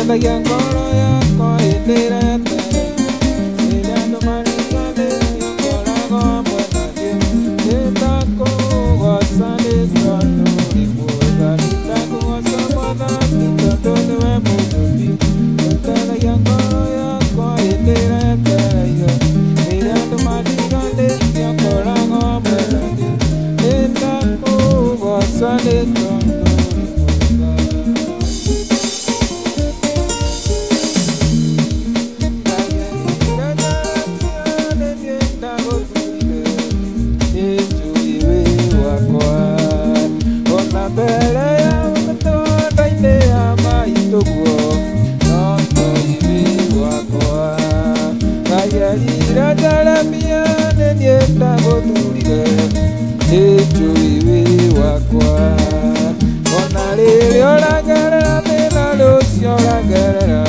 Ũtanagia ngoro yakwa ĩthĩre rĩrĩa andũ mariganĩrio ngoragwo hamwe na niĩ. Nĩndakũgoca nĩ tondũ wĩ mwega, nĩndakũgoca Mwathani tondũ nĩwe Mũtũmbi. Ũtanagia ngoro yakwa ĩthĩre rĩrĩa andũ mariganĩrio ngoragwo hamwe na niĩ. Nĩndakũgoca nĩ tondũ wĩ mwega. Ona rĩrĩa ũragerera thĩna rũcio ũragerera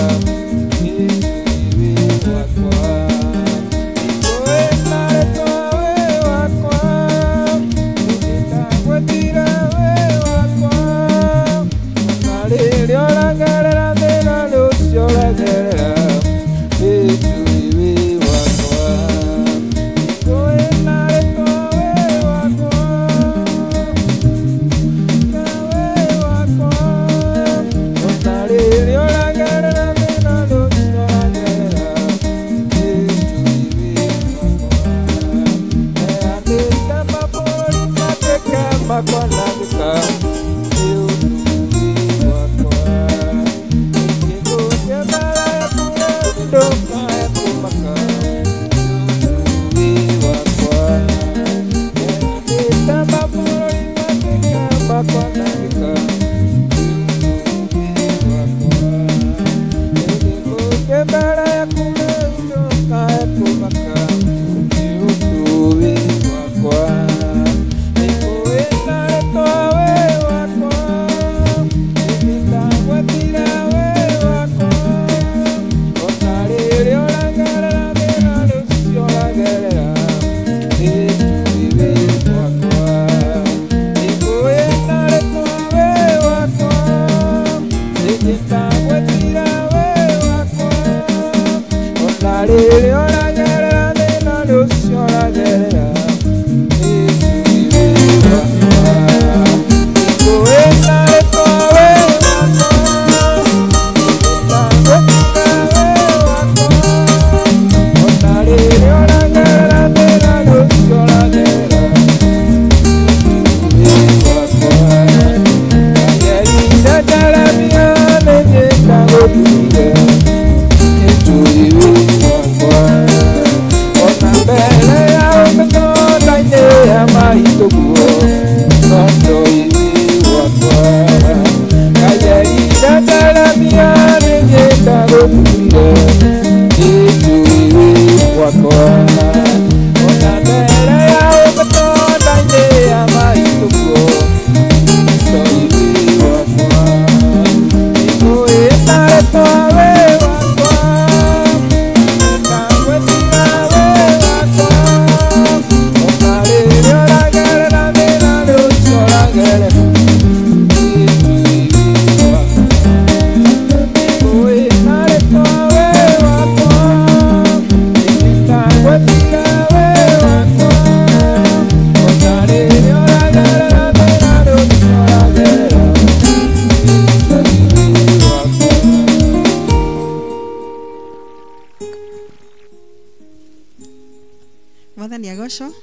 Mwathani agocwo.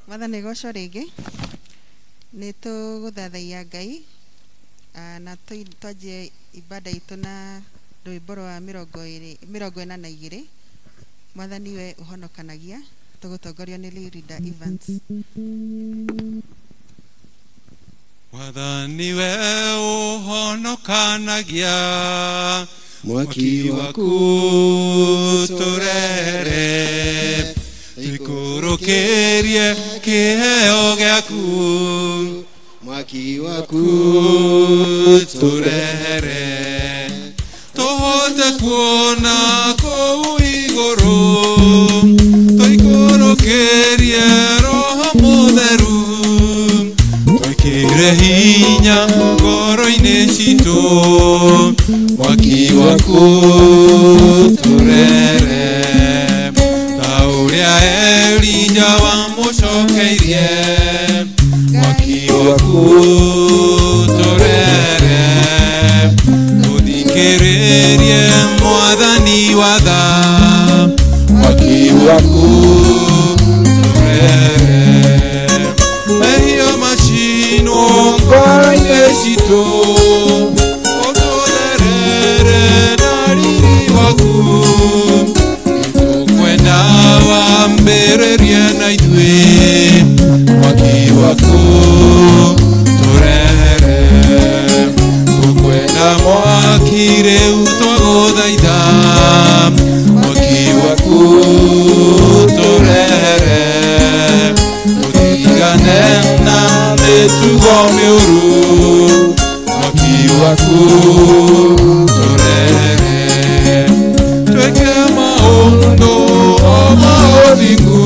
Mwathani agocwo rĩngĩ. Nĩ tũgũthathaiya Ngai na twanjie ibada itũ na rwĩmbo rwa 42. Mwathani we ũhonokanagia, tũgũtongorio nĩ Lirida Evans. Mwathani we ũhonokanagia, mwaki waku tũrere, tũikũrũkĩrie kĩheo gĩaku, mwaki waku tũrere, tũhote kuona kũu igũrũ, tũikũrũkĩrie Roho Mũtheru, twĩkĩre hinya ngoro-inĩ citũ, waku tũrere ta ũrĩa Elija wamũcokeirie mwaki waku tũrere tũthikĩrĩrie mwathani wa tha mwaki waku tũrere mehia macinwo ngoro-inĩ citũ ũtũtherere na riri waku nĩtũkwenda wambĩrĩrie na ithuĩ mwaki waku tũrere tũkwenda mwaki rĩu twagũthaitha mwaki waku tũrere tũtigane na mĩtugo mĩũru mwaki waku tũrere twĩke maũndũ o ma ũthingu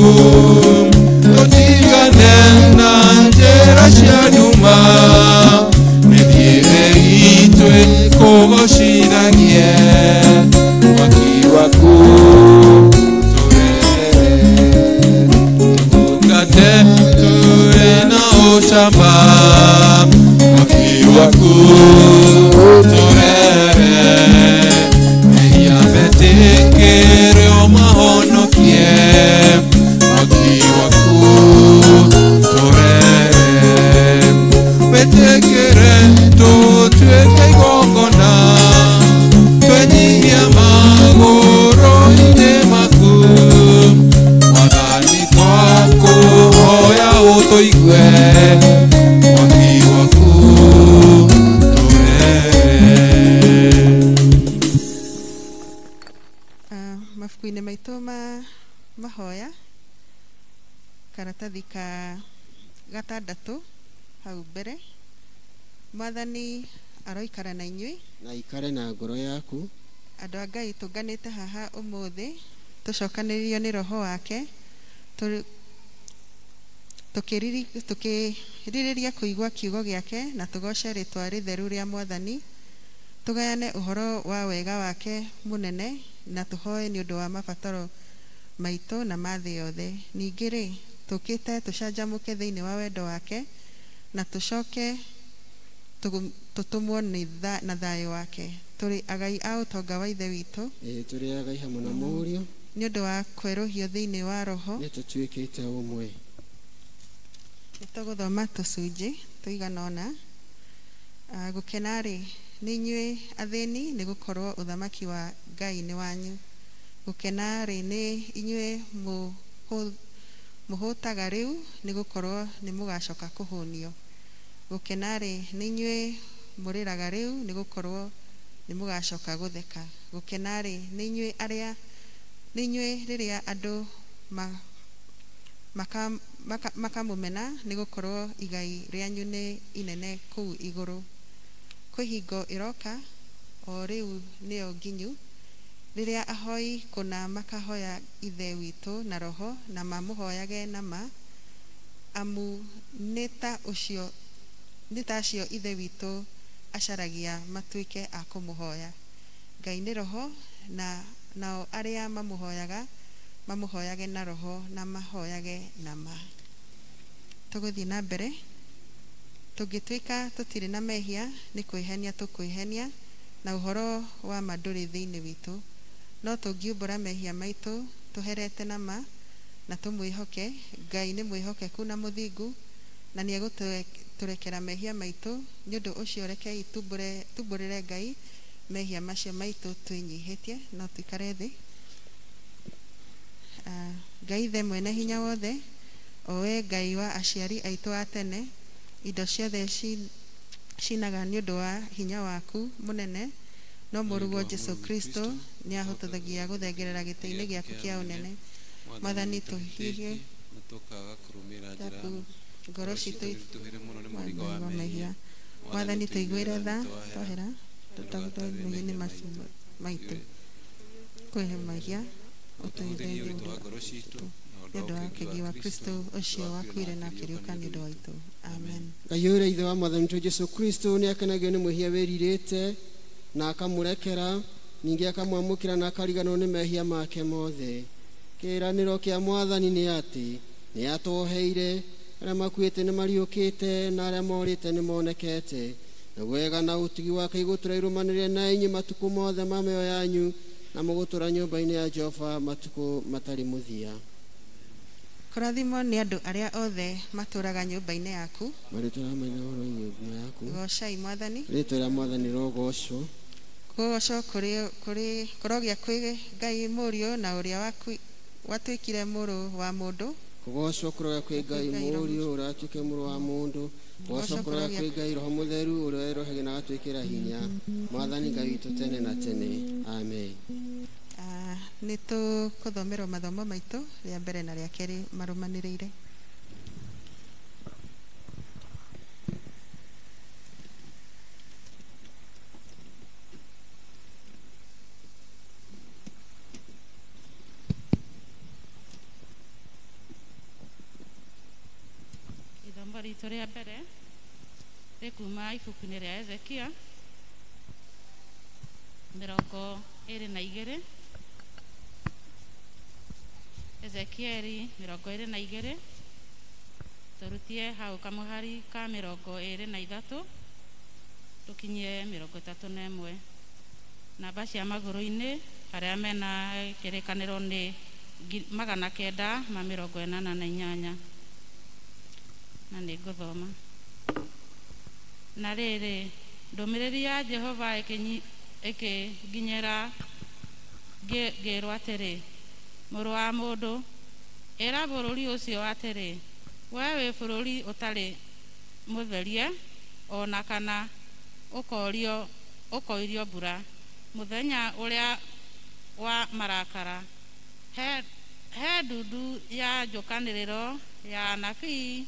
tũtigane na njĩra cia nduma mĩthiĩre itũ ĩkũgocithagie mwaki waku tũrere tũgũngate tũrĩ na ũcamba mwaki waku tũrere mehia metĩkĩre ũmahonokie mwaki waku tũrere wĩtĩkĩre tũtuĩke igongona twenyihia magũrũ-inĩ maku mwathani twakũhoya ũtũigue mwaki waku tũrere. Mabuku-inĩ maitũ ma mahoya karatathi ka gatandatũ hau mbere mwathani aroikara na inyuĩ na ikare na ngoro yaku. Andũ a Ngai tũnganĩte haha ũmũthĩ tũcokanĩrĩrio nĩ roho wake tũkĩrirĩria kũigua kiugo gĩake na tũgoce rĩtwa rĩtheru rĩa mwathani tũgayane ũhoro wa wega wake mũnene na tũhoe nĩ ũndũ wa mabataro maitũ na ma thĩ yothe. Ningĩ rĩ tũkĩte tũcanjamũke thĩinĩ wa wendo wake na tũcoke tũtũmwo na thayũ wake. Tũrĩ agai a ũtonga wa Ithe witũ Tũrĩ agai hamwe na Mũriũ nĩ ũndũ wa kwerũhio thĩinĩ wa roho nĩ tũtuĩkĩte ũmwe. Nĩ tũgũthoma tũcunjĩ tũigana ũna. Gũkena-rĩ nĩ inyuĩ athĩni nĩ gũkorwo ũthamaki wa Ngai nĩ wanyu. Gũkena-rĩ nĩ inyuĩ mũhũtaga rĩu nĩ gũkorwo nĩ mũgacoka kũhũnio. Gũkena-rĩ nĩ inyuĩ mũrĩraga rĩu nĩ gũkorwo nĩ mũgacoka gũtheka. Gũkena-rĩ nĩ inyuĩ arĩa nĩ inyuĩ rĩrĩa andũ makamũmena nĩ gũkorwo igai rĩanyu nĩ inene kũu igũrũ. Kwĩ hingo ĩroka o rĩu nĩyo nginyu rĩrĩa ahoi kũna makahoya Ithe witũ na roho na mamũhoyage na ma amu nĩ ta acio Ithe witũ acaragia matuĩke a kũmũhoya. Ngai nĩ roho na nao arĩa mamũhoyaga mamũhoyage na roho na mahoyage na ma. Tũgũthiĩ na mbere. Tũngĩtuĩka tũtirĩ na mehia nĩ kwĩhenia tũkwĩhenia na ũhoro wa ma ndũrĩ thĩinĩ witũ. No tũngiumbũra mehia maitũ tũherete na ma na tũmwĩhoke Ngai nĩ mwĩhokeku na mũthingu na nĩ egũtũrekera mehia maitũ. Nĩ ũndũ ũcio rekei tumbũrĩre Ngai mehia macio maitũ twĩnyihĩtie. No tũikare thĩ. Ngai Ithe mwene hinya wothe o we Ngai wa aciari aitũ a tene indo ciothe cinaga nĩ ũndũ wa hinya waku mũnene no mũrũguo Jesu Kristo nĩ ahotithagia gũthengerera gĩtĩ-inĩ gĩaku kĩa ũnene. Mwathani tũhĩhie na tũkaga kũrũmĩrĩra njĩra yaku ngoro citũ tũhĩre mũno nĩ mũrigo wa mehia. Mwathani tũiguĩre tha twahera tũtagũthe macio maitũ kwĩhe mehia ũtũhĩthĩrie ũritũ wa ngoro citũ nĩ ũndũ wa ũkĩgi wa Kristo ũcio wakuire na akĩriũka nĩ ũndũ waitũ. Amen. Ngai ũrĩa Ithe wa Mwathani witũ Jesu Kristo nĩ akenagio nĩ mwĩhia wĩrirĩte na akamũrekera Ningĩ akamwamũkĩra na akariganĩrwo nĩ mehia make mothe. Kĩĩranĩro kĩa Mwathani nĩ atĩ nĩ atwoheire, arĩa makuĩte nĩ mariũkĩte na arĩa morĩte nĩ monekete. Na wega na ũtugi wake igũtũra irũmanĩrĩre na inyuĩ matukũ mothe ma mĩoyo yanyu, na mũgũtũra nyũmba-inĩ ya Jehova matukũ matarĩ mũthia. Kũrathimwo nĩ andũ arĩa othe matũraga nyũmba-inĩ yaku. Marĩtũra maina ũhoro wĩgiĩ yaku. Goocai Mwathani. Rĩtwa rĩa Mwathani rĩrogoocwo. Kũgoocwo kũrĩ kũrogĩa kwĩ Ngai Mũriũ na ũrĩa watuĩkire mũrũ wa mũndũ. Kũgoocwo kũrogĩa kwĩ Ngai Mũriũ ũrĩa watuĩkire mũrũ wa mũndũ. Kũgoocwo kũrogĩa kwĩ Ngai Roho Mũtheru ũrĩa werohagia na agatwĩkĩra hinya. Mwathani Ngai witũ tene na tene. Amen. Nĩ tũkũthomerwo mathomo maitũ rĩa mbere na rĩa kerĩ marũmanĩrĩire. Ithomo ritũ rĩa mbere rĩkuma ibuku-inĩ rĩa Ezekia 22. Ezekieli 22 tũrutie hau kamũhari ka 23 tũkinyie 31. Namba cia magũrũ-inĩ arĩa mena kĩrĩkanĩro nĩ 988 na nĩ ngũthoma. Na rĩrĩ, ndũmĩrĩri ya Jehova ĩkĩnginyĩra ngĩrwo atĩrĩ, mũrũ wa mũndũ, ĩra bũrũri ũcio atĩrĩ, we wĩ bũrũri ũtarĩ mũtherie o na kana ũkoirio mbura mũthenya ũrĩa wa marakara. He ndundu ya njũkanĩrĩro ya anabii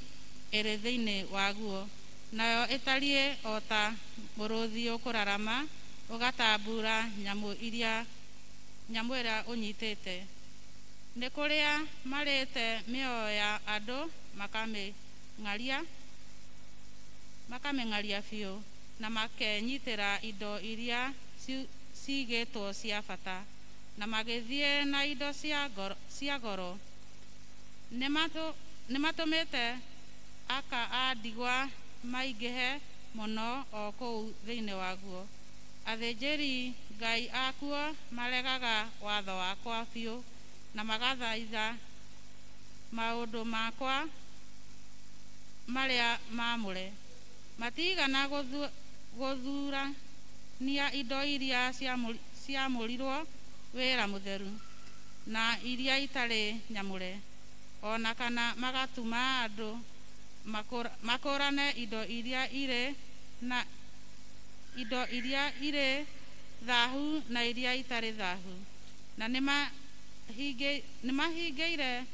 ĩrĩ thĩinĩ waguo, nayo ĩtariĩ o ta mũrũthi ũkũrarama ũgatambura nyamũ ĩrĩa ũnyitĩte. Nĩ kũrĩa marĩte mĩoyo ya andũ makamĩng'aria biũ, na makenyitĩra indo iria cigĩtwo cia bata, na magĩthiĩ na indo cia goro. Nĩ matũmĩte aka a ndigwa maingĩhe mũno o kũu thĩinĩ waguo. Athĩnjĩri Ngai akuo maregaga watho wakwa biũ, na magathaitha maũndũ makwa marĩa maamũre. Matigana gũthurania indo iria ciamũrirwo wĩra mũtheru na iria itarĩ nyamũre, o na kana magatũma andũ makũrane indo iria irĩ na indo iria irĩ thahu na iria itarĩ thahu. Na nĩmahingĩire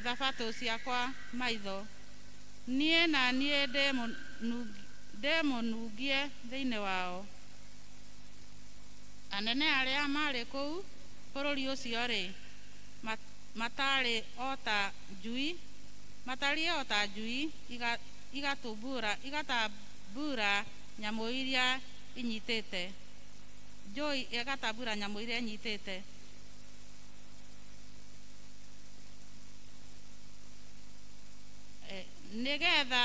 thabatũ ciakwa maitho. Niĩ na niĩ ndĩmũnungie thĩinĩ wao. Anene arĩa marĩ kũu bũrũri ũcio-rĩ, matarĩ o ta njui, igatambura nyamũ iria inyitĩte. Njui igatambura nyamũ iria inyitĩte. Nĩgetha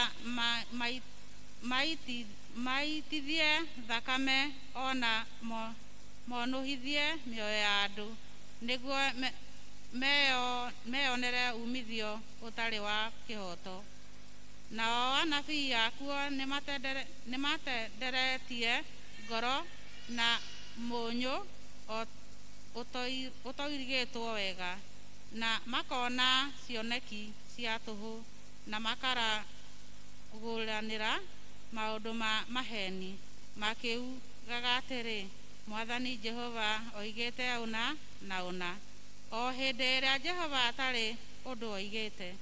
maitithie thakame ona monũhithie mĩoyo ya andũ, nĩguo meyonere umithio ũtarĩ wa kĩhooto. Nao anabii akuo nĩmatenderetie ngoro na mũnyũ ũtoirigĩtwo wega, na makona cioneki cia tũhũ, na makaragũranĩra maũndũ ma maheni, makiugaga atĩrĩ, Mwathani Jehova oigĩte ũna na ũna, o hĩndĩ ĩrĩa Jehova atarĩ ũndũ oigĩte.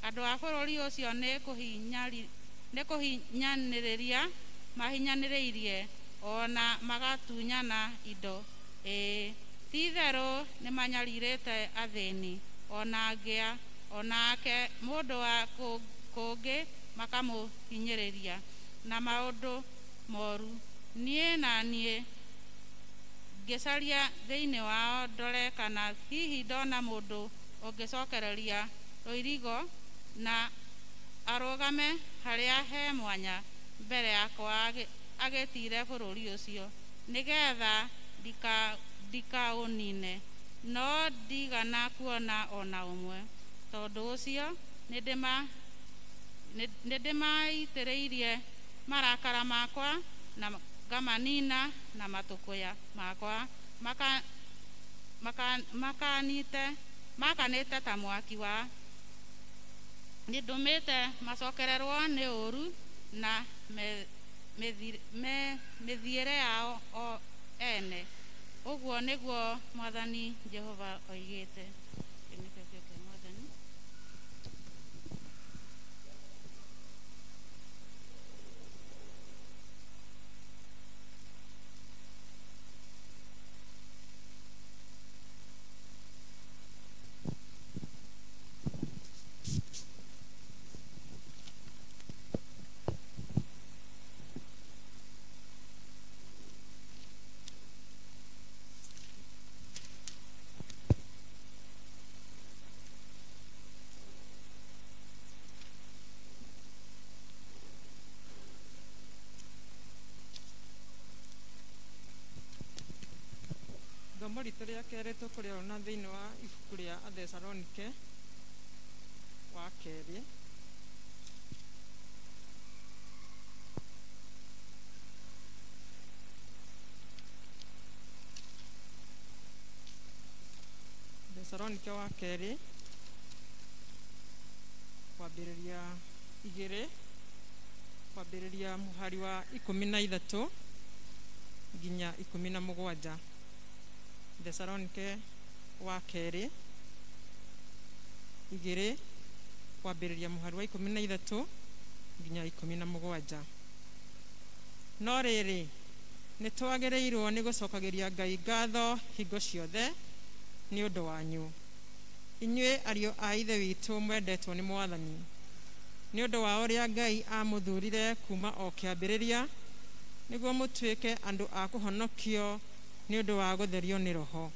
Andũ a bũrũri ũcio nĩ kũhinyanĩrĩria mahinyanĩrĩirie, o na magatunyana indo. Ĩĩ, ti-itherũ nĩmanyarirĩte athĩni, o na ngĩa, o nake mũndũ wa kũngĩ makamũhinyĩrĩria na maũndũ moru. Niĩ na niĩ Ngĩcaria thĩinĩ wao ndore kana hihi ndona mũndũ ũngĩcokereria rũirigo na arũgame harĩa he mwanya mbere yakwa agĩtiire bũrũri ũcio, nĩgetha ndikaũnine, no ndigana kuona ona ũmwe. Tondũ ũcio nĩndĩmaitĩrĩirie marakara makwa na ngamanina na matũkũya makwa makanĩte ta mwaki wa nĩndũmĩte macokererwo nĩ ũũru na mĩthiĩre yao o ene. Ũguo nĩguo Mwathani Jehova oigĩte. Kĩu nĩkĩo kiugo kĩa Mwathani. Ithomo ritũ rĩa kerĩ tũkũrĩona thĩinĩ wa ibuku rĩa Athesalonike wa kerĩ. Thesalonike wa kerĩ kwambĩrĩria 2 kwambĩrĩria mũhari wa 13 nginya 17. Thesalonike wa kerĩ 2 kwambĩrĩria mũhari wa 13 nginya 17. No rĩrĩ, nĩtwagĩrĩirwo nĩ gũcokagĩria Ngai ngatho hingo ciothe nĩ ũndũ wanyu, inyuĩ ariũ a Ithe witũ mwendetwo nĩ Mwathani, nĩ ũndũ wa ũrĩa Ngai amũthurire kuma o kĩambĩrĩria nĩguo mũtuĩke andũ a kũhonokio nĩ ũndũ wa gũtherio nĩ Roho,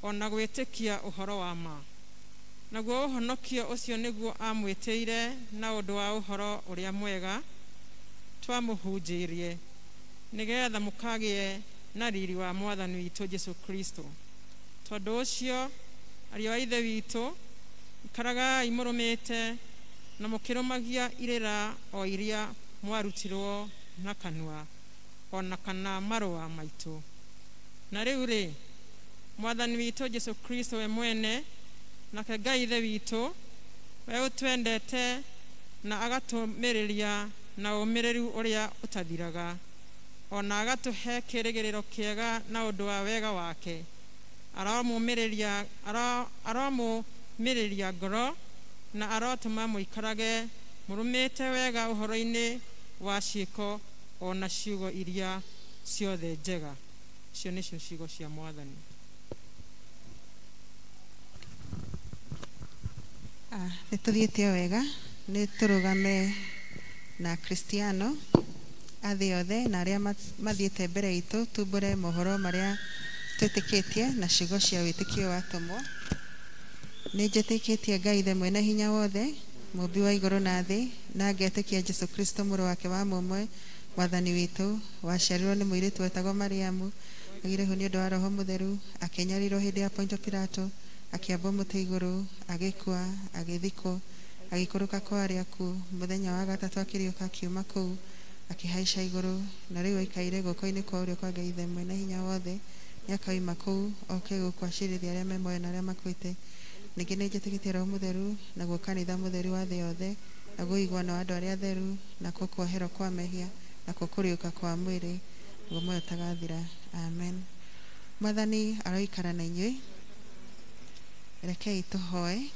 ona gwĩtĩkia ũhoro wa ma. Naguo ũhonokio ũcio nĩguo amwĩtĩire na ũndũ wa ũhoro ũrĩa mwega twamũhunjĩirie, nĩgetha mũkagĩe na riri wa Mwathani witũ Jesũ Kristo. Tondũ ũcio, ariũ a Ithe witũ, ikaragai mũrũmĩte na mũkĩrũmagia irĩra o iria mwarutirwo na kanua ona kana marũa maitũ. Na rĩu rĩ, Mwathani witũ Jesũ Kristo we mwene, nake Ngai Ithe witũ, we ũtwendete na agatũmĩrĩria na ũmĩrĩru ũrĩa ũtathiraga, ona agatũhe kĩĩrĩgĩrĩro kĩega na ũndũ wa wega wake, aromũmĩrĩria ngoro na arotũma mũikarage mũrũmĩte wega ũhoro-inĩ wa ciĩko ona ciugo iria ciothe njega. Icio nĩcio ciugo cia Mwathani. Nĩ tũthiĩte o wega, nĩ tũrũgame na Kristiano a thĩ yothe na arĩa mathiĩte mbere itũ, tumbũre mohoro marĩa twĩtĩkĩtie na ciugo cia wĩtĩkio wa atũmwo. Nĩ njĩtĩkĩtie Ngai Ithe mwene hinya wothe, mũmbi wa igũrũ na thĩ, na ngetĩkia Jesũ Kristo mũrũ wake wa mũmwe, Mwathani witũ, waciarirwo nĩ mũirĩtu wetagwo Mariamu, agĩire ihu nĩ ũndũ wa Roho Mũtheru, akĩnyarirwo hĩndĩ ya Pontio Pilato, akĩambwo mũtĩ igũrũ, agĩkua, agĩthikwo, agĩikũrũka kwa arĩa akuũ, mũthenya wa gatatũ akĩriũka akiuma kũu, akĩhaica igũrũ, na rĩu aikaire guoko-inĩ kwa ũrĩo kwa Ngai Ithe mwene hinya wothe, nĩakauma kũu oke gũkũ acirithie arĩa me muoyo na arĩa makuĩte. Ningĩ nĩ njĩtĩkĩtie Roho Mũtheru, naguo kanitha mũtheru wa thĩ yothe, naguo ũiguano wa andũ arĩa atheru, nakuo kuoherwo kwa mehia, nakuo kũriũka kwa mwĩrĩ, naguo muoyo ũtagathira. Amen. Mwathani aroikara na inyuĩ. Rekei tũhoe.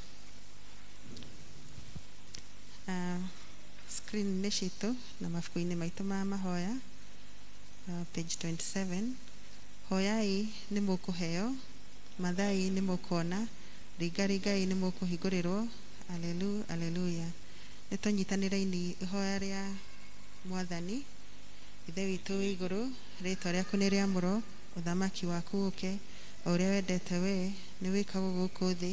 Screen-inĩ citũ na mabuku-inĩ maitũ ma mahoya, page 27. Hoyai nĩ mũkũheo, mathai nĩ mũkuona, ringaringai nĩ mũkũhingũrĩrwo. Alelu, aleluya. Nĩ tũnyitanĩre-inĩ ihoya rĩa Mwathani. Ithe witũ wĩ igũrũ, rĩtwa rĩaku nĩ rĩamũrwo, Ũthamaki waku ũke, o ũrĩa wendete we nĩ wĩkagwo gũkũ thĩ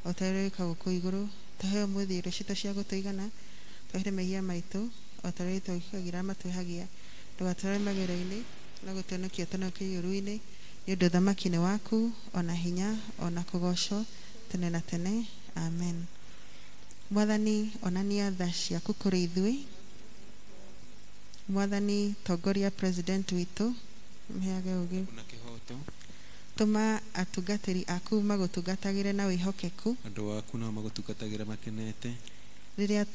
o ta ũrĩa wĩkagwo kũu igũrũ. Tũhe ũmũthĩ irio citũ cia gũtũigana, tũhere mehia maitũ o ta ũrĩa twĩkagira matwĩhagia, ndũgatware magerio-inĩ no gũtũhonokia ũtũhonokie ũũru-inĩ, nĩ ũndũ ũthamaki nĩ waku, ona hinya, ona kũgoocwo tene na tene. Amen. Mwathani, onania tha ciaku kũrĩ ithuĩ. Mwathani, tongoria president witũ, mheage ũũgĩ. Na kĩhooto. Tũma atungatĩri aku magũtungatagĩre na wĩhokeku. Andũ aku nao magũtungatagĩra makenete. Rĩrĩa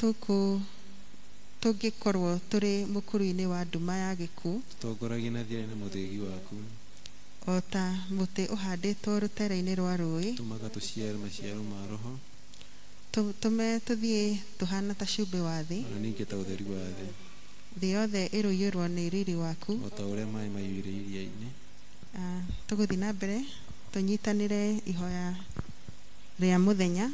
tũngĩkorwo tũrĩ mũkuru-inĩ wa nduma ya gĩkuũ, Tũtongoragie na thiarĩ na mũthĩgi waku. o ta mũtĩ ũhandĩtwo rũtere-inĩ rwa rũĩ. Tũmaga tũciare maciaro ma roho. Tũme tũthiĩ tũhana ta cumbĩ wa thĩ. Ona ningĩ ta ũtheri wa thĩ. Thĩ yothe ĩrũiyũrwo nĩ riri waku. O ta ũrĩa maĩ maiyũire iria-inĩ. Tũgũthiĩ na mbere tũnyitanĩre ihoya rĩa mũthenya.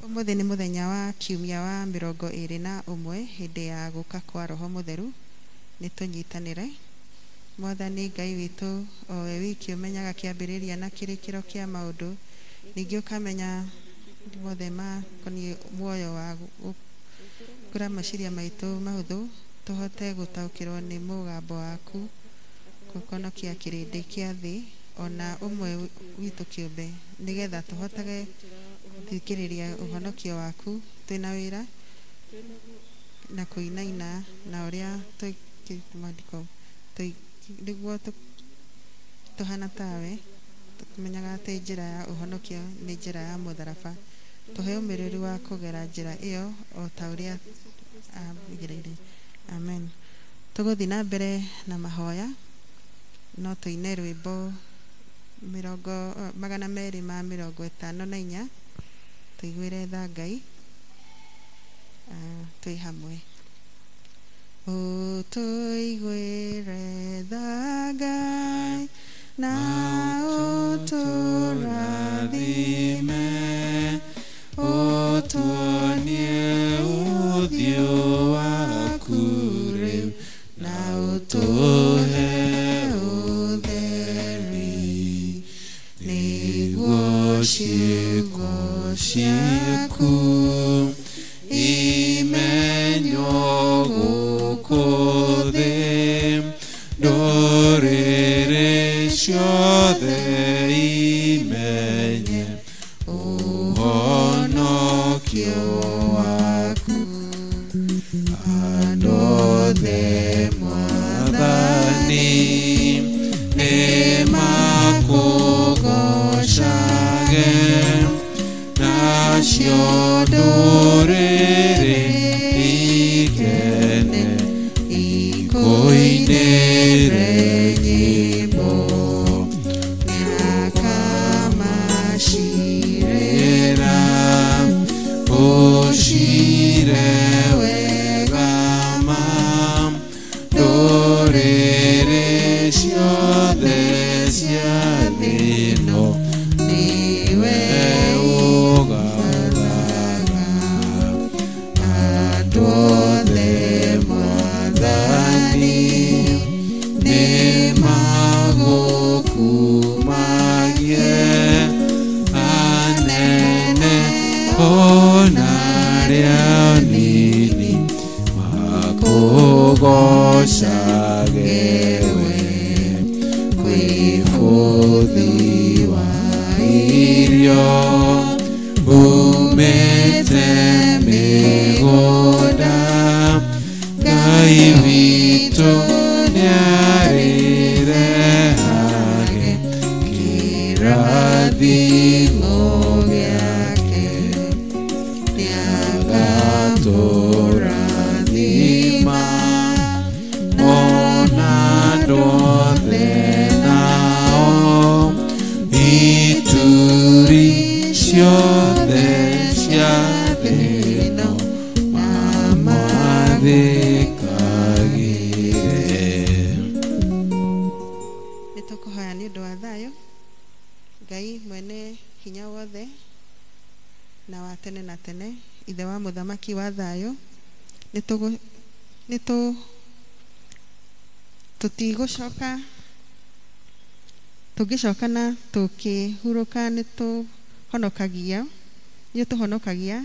Ũmũthĩ nĩ mũthenya wa kiumia wa 21 hĩndĩ ya gũka kwa Roho Mũtheru. Nĩ tũnyitanĩre. Mwathani Ngai witũ, o we wiki ũmenyaga kĩambĩrĩria na kĩrĩkĩro kĩa maũndũ, ningĩ ũkamenya mothe makoniĩ muoyo wa gũkũra meciria maitũ mahũthũ, tũhote gũtaũkĩrwo nĩ mũgambo waku kũhonokia kĩrĩndĩ kĩa thĩ ona ũmwe witũ kĩũmbe, nĩgetha tũhotage gũthikĩrĩria ũhonokio waku twĩna wĩra na kũinaina na ũrĩa mwandĩko nĩguo tũhana tawe, tũmenyaga atĩ njĩra ya ũhonokio nĩ njĩra ya mũtharaba. Tũhe ũmĩrĩru wa kũgera njĩra ĩyo o ta ũrĩa agereire. Amen. Tũgũthiĩ na mbere na mahoya, no tũine rwĩmbo 254 tũiguĩre tha Ngai, twĩ hamwe. Ũtũiguĩre tha Ngai na ũtũrathime, ũtuonie ũthiũ waku rĩu na ũtũhe ũtheri, nĩguo ciĩko ciaku imenywo gũkũ thĩ, ndũrĩrĩ ciothe imenye ũhonokio waku. Andũ othe Mwathani nĩmakũgoocage, nacio ndũrĩrĩ ikene ikũinĩre nyĩmbo. Nĩakamacirĩra ũcire wega ma, ndũrĩrĩ ciothe cia thĩ ĩno nĩwe ũgathaga. Andũ othe Mwathani nĩmagũkumagie, anene ona arĩa anini makũgoocage we. Kwĩ bũthi wa irio umĩte mĩgũnda, Ngai witũ nĩarĩrehage kĩrathimo gĩake, nĩagatũrathima ona andũ othe nao ituri ciothe cia thĩ ĩno mamathĩkagĩre. Nĩ tũkũhoya nĩ ũndũ wa thayũ. Ngai mwene hinya wothe na wa tene na tene, ithe wa mũthamaki wa thayũ, nĩ Tũtigũcoka tũngĩcoka na tũkĩhurũka nĩ tũhonokagia nĩ tũhonokagia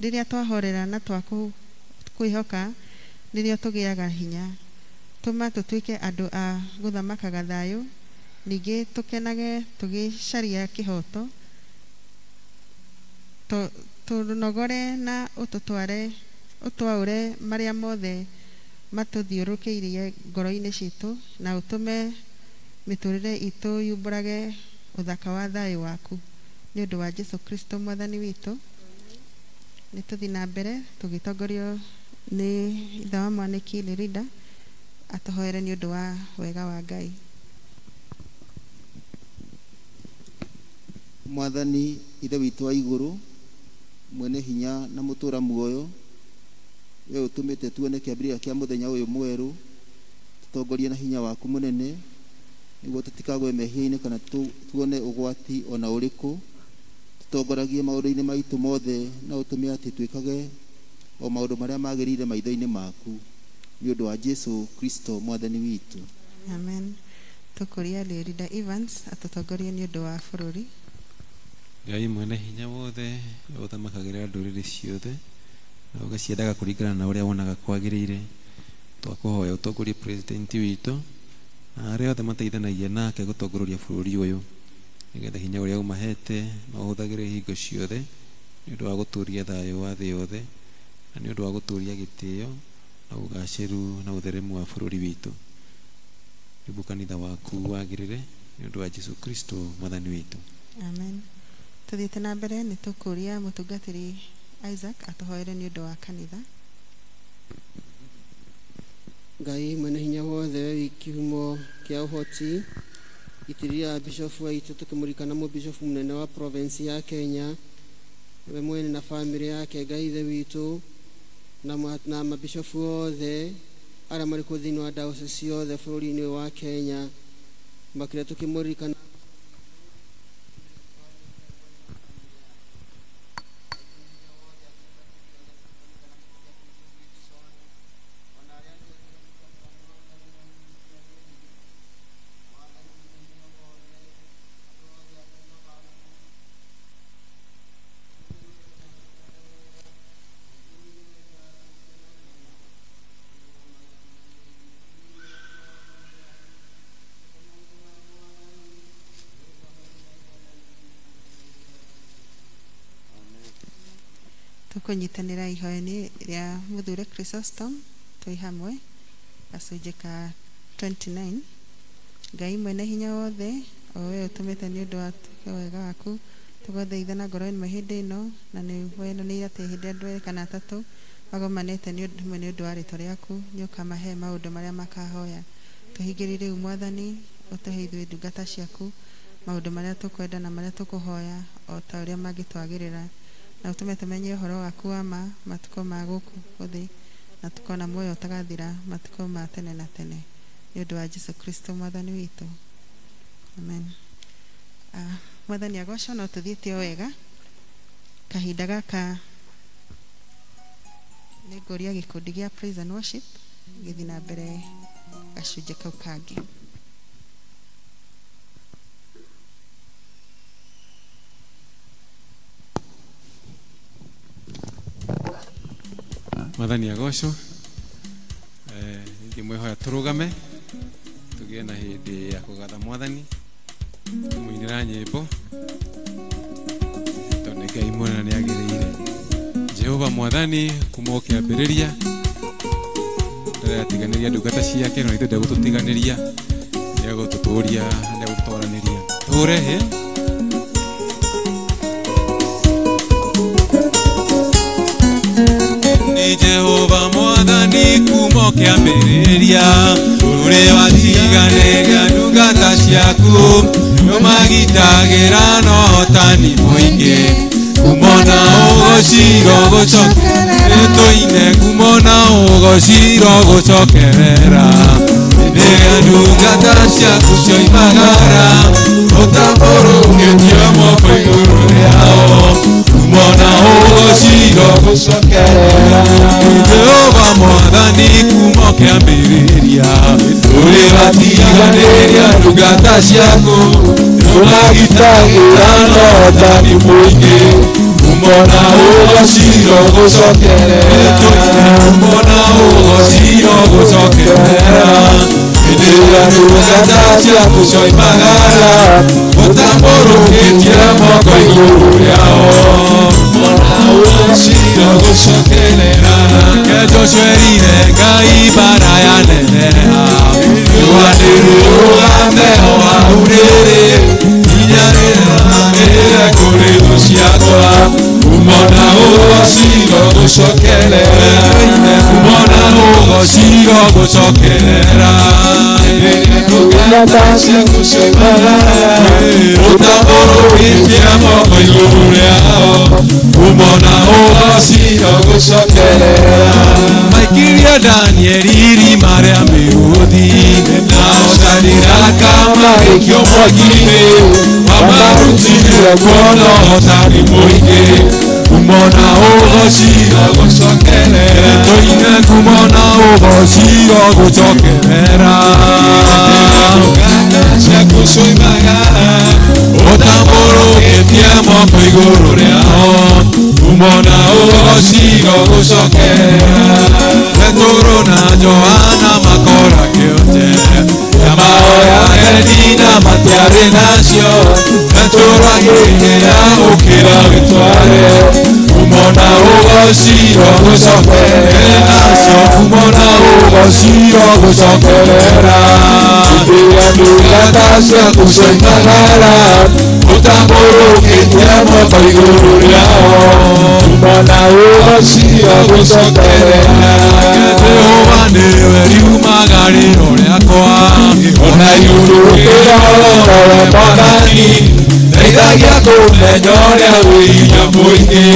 rĩrĩa twahorera na twakwĩhoka nĩrĩo tũgĩaga hinya. Tũma tũtuĩke andũ a gũthamakaga thayũ, ningĩ tũkenage tũgĩcaria kĩhoto, tũnogore na ũtũtware ũtwaũre marĩa mothe matũthiũrũrũkĩirie ngoro-inĩ citũ, na ũtũme mĩtũrĩre itũ yumbũrage ũthaka wa thayũ waku nĩ ũndũ wa Jesu Kristo mwathani witũ. Nĩ tũthiĩ na mbere tũgĩtongorio nĩ ithe wa mwanĩki Lerida atũhoere nĩ ũndũ wa wega wa Ngai. Mwathani ithe witũ wa igũrũ, mwene hinya na mũtũra muoyo, we ũtũmĩte tuone kĩambĩrĩria kĩa mũthenya ũyũ mwerũ, tũtongorie na hinya waku mũnene nĩguo tũtikagwe mehia-inĩ kana tuone ũgwati ona ũrĩkũ. Tũtongoragie maũndũ-inĩ maitũ mothe na ũtũme atĩ twĩkage o maũndũ marĩa magĩrĩire maitho-inĩ maku nĩ ũndũ wa Jesu Kristo mwathani witũ. Amen. Tũkũria Lerida Evans atũtongorie nĩ ũndũ wa bũrũri. Ngai mwene hinya wothe ũthamakagĩra ndũrĩrĩ ciothe na ũgaciendaga kũringana na ũrĩa wonaga kwagĩrĩire, twakũhoya ũtongorie president witũ na arĩa othe mateithanagia nake gũtongoria bũrũri ũyũ nĩgetha hinya ũrĩa ũmahete maũhũthagĩre hingo ciothe nĩ ũndũ wa gũtũũria thayũ wa thĩ yothe na nĩ ũndũ wa gũtũũria gĩtĩo na ũgacĩru na ũtheremu wa bũrũri witũ. Nĩguo kanitha waku wagĩrĩre nĩ ũndũ wa Jesu Kristo mwathani witũ. Amen. Tũthiĩte na mbere nĩ tũkũria mũtungatĩri Isaac atũhoere nĩ ũndũ wa kanitha. Ngai mwene hinya wothe we kĩhumo kĩa ũhoti, itĩrĩria bishofu waitũ tũkĩmũririkana mũbishofu mũnene wa province ya Kenya, we mwene na bamĩrĩ yake. Ngai ithe witũ na mabishofu othe arĩa marĩ kuo thĩinĩ wa diocese ciothe bũrũri-inĩ wa Kenya, makĩria tũkĩmũririkana tũkũnyitanĩra ihoya-inĩ rĩa mũthure Chrysostom twĩ hamwe gacunjĩ ka 29. Ngai mwene hinya wothe o we ũtũmĩte nĩ ũndũ wa wega waku tũgũthaitha na ngoro ĩmwe hĩndĩ ĩno, na nĩ wonanĩire atĩ hĩndĩ andũ erĩ kana atatũ magomanĩte nĩ ũndũ wa rĩtwa rĩaku nĩ ũkamahe maũndũ marĩa makahoya. Tũhingĩrie rĩu mwathani, ũtũhe ithuĩ ndungata ciaku maũndũ marĩa tũkwenda na marĩa tũkũhoya o ta ũrĩa mangĩtwagĩrĩra, na ũtũme tũmenye ũhoro waku wa ma matukũ ma gũkũ thĩ, na tũkona muoyo ũtagathira matukũ ma tene na tene nĩ ũndũ wa Jesu Kristo mwathani witũ. Amen. Mwathani agocwo. No tũthiĩte o wega kahinda gaka nĩ ngũria gĩkundi gĩa praise and worship gĩthiĩ na mbere gacunjĩ kau kangĩ. Mwathani agocwo. Ngĩmwĩhoya tũrũgame tũgĩe na hĩndĩ ya kũgatha mwathani, tũmũinĩra nyĩmbo tondũ nĩ Ngai mwene na nĩagĩrĩire. Jehova mwathani kuma o kĩambĩrĩria ndaratiganĩria ndungata ciake, no ithuĩ ndegũtũtiganĩria, nĩegũtũtũria, nĩegũtũtwaranĩria. Tũhũre hĩ. Ni Jehova mwathani kuma o kĩambĩrĩria ũrĩa watiganĩria ndungata ciaku nĩũmagitagĩra na ũhotani mũingĩ kumona ũgocirwo gũcokerera tũine kumona ũgocirwo gũcokerera hĩndĩ ĩrĩa ndungata ciaku cioimagara ũtambũrũkĩtie moko igũrũ rĩao kumona ũgocirwo gũcokerera Jehova mwathani kuma kĩambĩrĩria ũrĩa Ũtiganĩria ndungata ciaku nĩũmagitagĩra na ũhotani mũingĩ umona ũgociro gũcokerera umona ũgociro gũcokerera hĩndĩ ĩrĩa ndungata ciaku cioimagara ũtambũrũkĩtie moko igũrũ rĩao umona ũgociro gũcokerera nake Joshua erire Ngai mbara yaneneha riũa nĩrĩrũgame o hau rĩrĩ hinya rĩranĩre kũrĩ thũ ciakwa umona ũgociro gũcokerera umona ũgociro gũcokerera ndungata ciaku cioimagara ũtambũrũkĩtie moko igũrũ rĩao umona ũgociro gũcokerera maikirie Danieli irima rĩa mĩrũthi nao Shadiraka magĩikio mwaki-inĩ wamarutire kuo na ũhotani mũingĩ umona ũgociro gũcokerera tũine kumona ũgociro gũcokerera ndungata ciaku cioimagara ũtambũrũkĩtie moko igũrũ rĩao umona ũgociro gũcokerera Petero na Johana makora kĩonje mahoya ageni na matiarĩ nacio Petero agĩkĩra ũkĩra wĩtware umona ũgociro gũcokerera nacio umona ũgociro gũcokerera hĩndĩ ĩrĩa ndungata ciaku cioimagara ũtambũrũkĩtie moko igũrũ rĩao umona ũgociro gũcokerera Jehova nĩwe riumagarĩro rĩakwa ona igũrũkĩra ũhoro Mwathani ndeithagia kũmenya ũrĩa wĩ hinya mũingĩ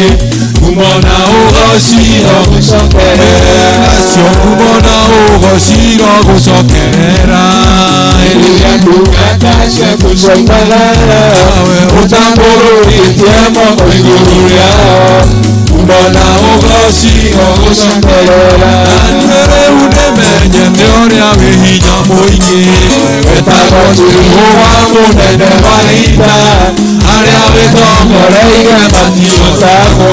kumona ũgociro gũcokerera nacio kumona ũgociro gũcokerera hĩndĩ ĩrĩa ndungata ciaku cioimagara ũtambũrũkĩtie moko igũrũ rĩao umona ũgociro gũcokerera rĩu nĩmenyete ũrĩa wĩ hinya mũingĩ wĩtagwo Jehova mũnene wa ita arĩa wĩtongoreire matihotagwo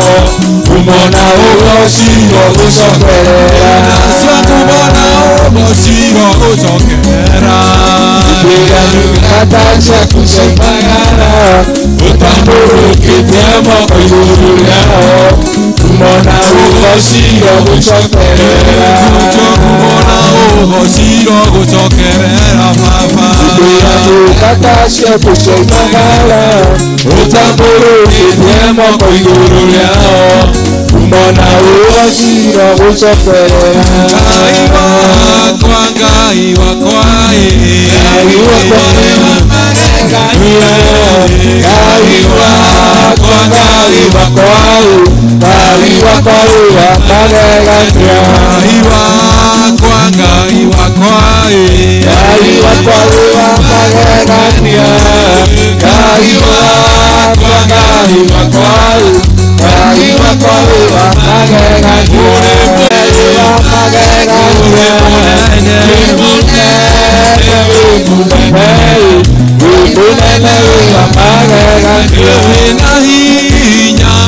umona ũgociro gũcokerera nacio kumona ũgociro gũcokerera hĩndĩ ĩrĩa ndungata ciaku cioimagara ũtambũrũkĩtie moko igũrũ rĩao umona ũgociro gũcokerera kumona ũgociro gũcokerera baba hĩndĩ ĩrĩa ndungata ciaku cioimagara ũtambũrũkĩtie moko igũrũ rĩao umona ũgociro gũcokerera Ngai wakwa Ngai wakwa Ngai wakwa Ngai wakwa Ngai wakwa Ngai wakwa wa magegania Ngai wakwa Ngai wakwa Ngai wakwa wa magegania Ngai wakwa Ngai wakwa Ngai wakwa wa magegania wa magegania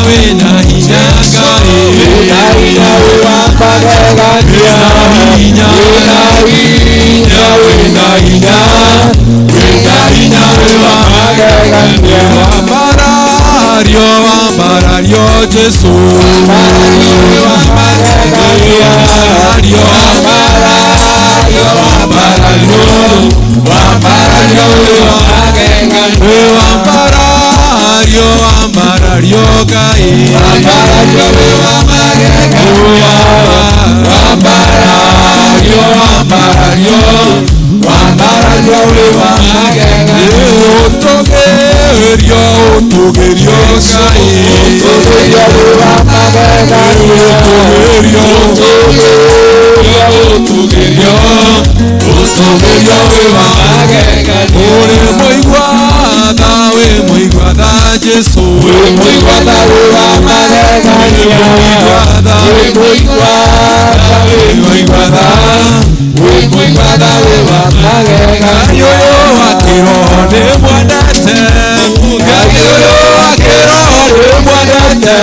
wĩna hinya Ngai wĩna hinya wa magegania wĩna hinya wĩna hinya wĩna hinya wa magegania wambarario wambarario Jesu wambarario wa magegania wambarario wambarario wambarario wa magegania wambarario wambarario Ngai wambarario wa magegania wambarario wambarario wambarario wa magegania ũtũgĩrio ũtũgĩrio Ngai ũtũgĩrio wa magegania ũtũgĩrio ũtũgĩrio ũtũgĩrio ũtũgĩrio wa magegania ũrĩ mũigua tha wĩ mũigua tha Jesu wĩ mũigua tha wa magegania wĩ mũigua tha wĩ mũigua tha wĩ mũigua tha wa magegania Ngai ũyũ wa kĩroho nĩ mwendete, Ngai ũyũ wa kĩroho nĩ mwendete,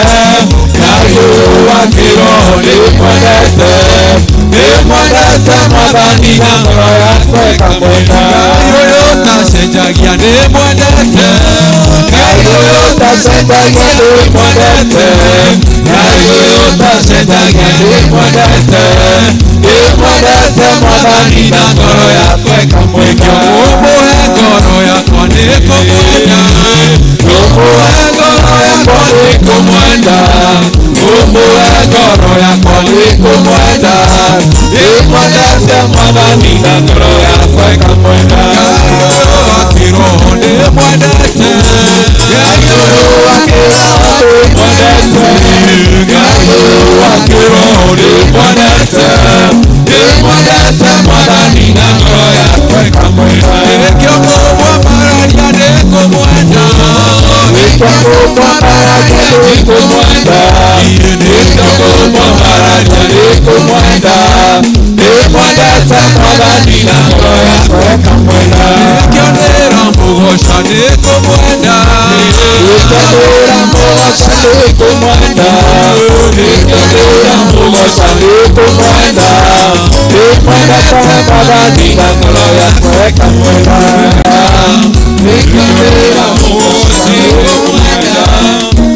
Ngai ũyũ wa kĩroho nĩ mwendete, nĩ mwendete Mwathani na ngoro yakwa ĩkamwenda. Ngai ũyũ ũtacenjagia nĩ mwendete, Ngai ũyũ ũtacenjagia nĩ mwendete, Ngai ũyũ ũtacenjagia nĩ mwendete, nĩ mwendete Mwathani na ngoro yakwa ĩkamwenda. Ngũmũhe ngoro yakwa nĩ kũmwenda, ngũmũhe ngoro yakwa nĩ kũmwenda, ngũmũhe ngoro yakwa nĩ kũmwenda, nĩ mwendete Mwathani na ngoro yakwa ĩkamwenda. Ngai ũyũ wa kĩroho nĩ mwendete, Ngai ũyũ wa kĩroho nĩ mwendete, Ngai ũyũ wa kĩroho nĩ mwendete, nĩ mwendete Mwathani na ngoro yakwa ĩkamwenda. Nĩkĩo ngũmwambararia nĩ kũmwenda, nĩkĩo ngũmwambararia nĩ kũmwenda, nĩkĩo ngũmwambararia nĩ kũmwenda, nĩ mwendete Mwathani na ngoro yakwa ĩkamwenda. Nĩkĩo ndĩramũgoca nĩ kũmwenda, nĩkĩo ndĩramũgoca nĩ kũmwenda, nĩkĩo ndĩramũgoca nĩ kũmwenda, nĩ mwendete Mwathani na ngoro yakwa ĩkamwenda. Nĩkĩo ndĩramũgoca nĩ kũmwenda,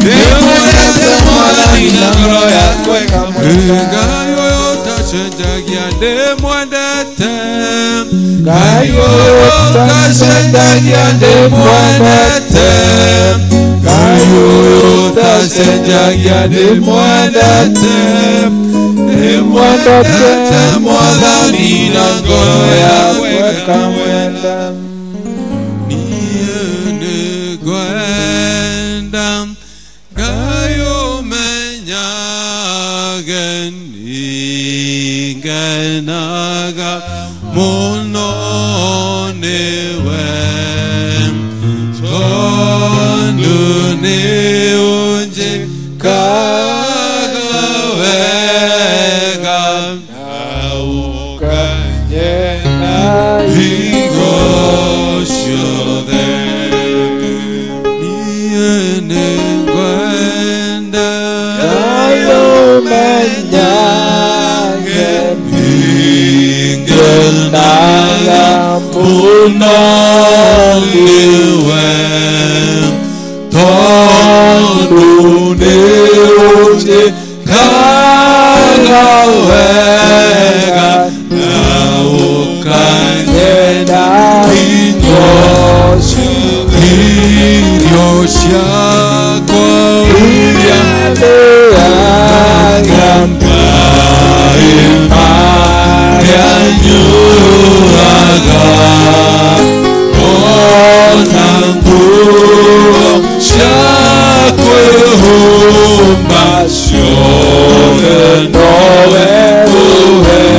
nĩ mwendete Mwathani na ngoro yakwa ĩkamwenda. Ngai ũyũ ũtacenjagia nĩ mwendete, Ngai ũyũ ũtacenjagia nĩ mwendete, Ngai ũyũ ũtacenjagia nĩ mwendete, nĩ mwendete Mwathani na ngoro yakwa ĩkamwenda. Niĩ nĩngwenda Ngai ũmenyage nĩngenaga mũno nĩwe, tondũ nĩ ũnjĩkaga wega na ũkanyenda hingo ciothe. Niĩ nĩngwenda Ngai ũmenyage nĩngenaga mũno nĩwe, tondũ nĩ ũnjĩkaga wega na ũkanyenda hingo ciothe. Irio ciakwa iria ndĩaga, maĩ marĩa nyuaga, ona nguo cia kwĩhumba ciothe nowe ũheaga.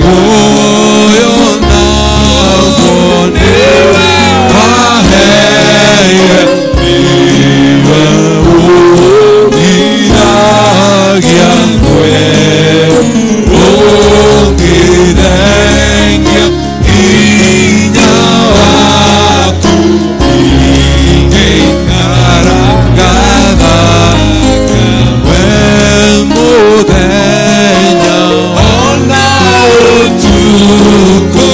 Ũyũ naguo nĩwe waheire, nĩwe ũũgiragia ngwe, ũngĩthengia hinya waku ingĩikara ngathaka we mũthenya ona ũtukũ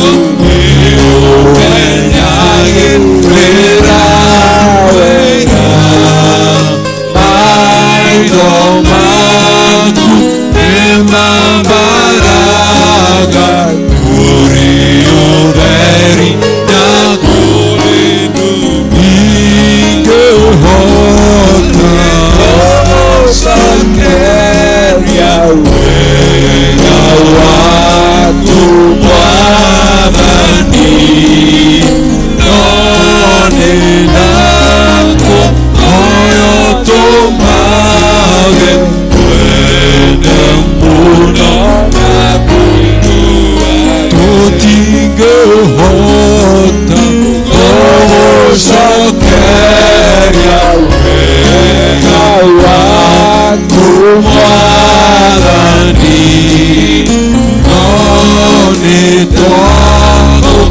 nĩũmenyagĩrĩra wega maitho maku nĩmambaraga kũrĩ ũtheri na kũrĩ nduma. Ingĩhota gũcokeria wega waku Mwathani, no nĩ ndakũhoya ũtũmage ngwende mũno na kũigua. Tũtingĩhota gũgũcokeria wega waku Mwathani, no nĩ twakũhoya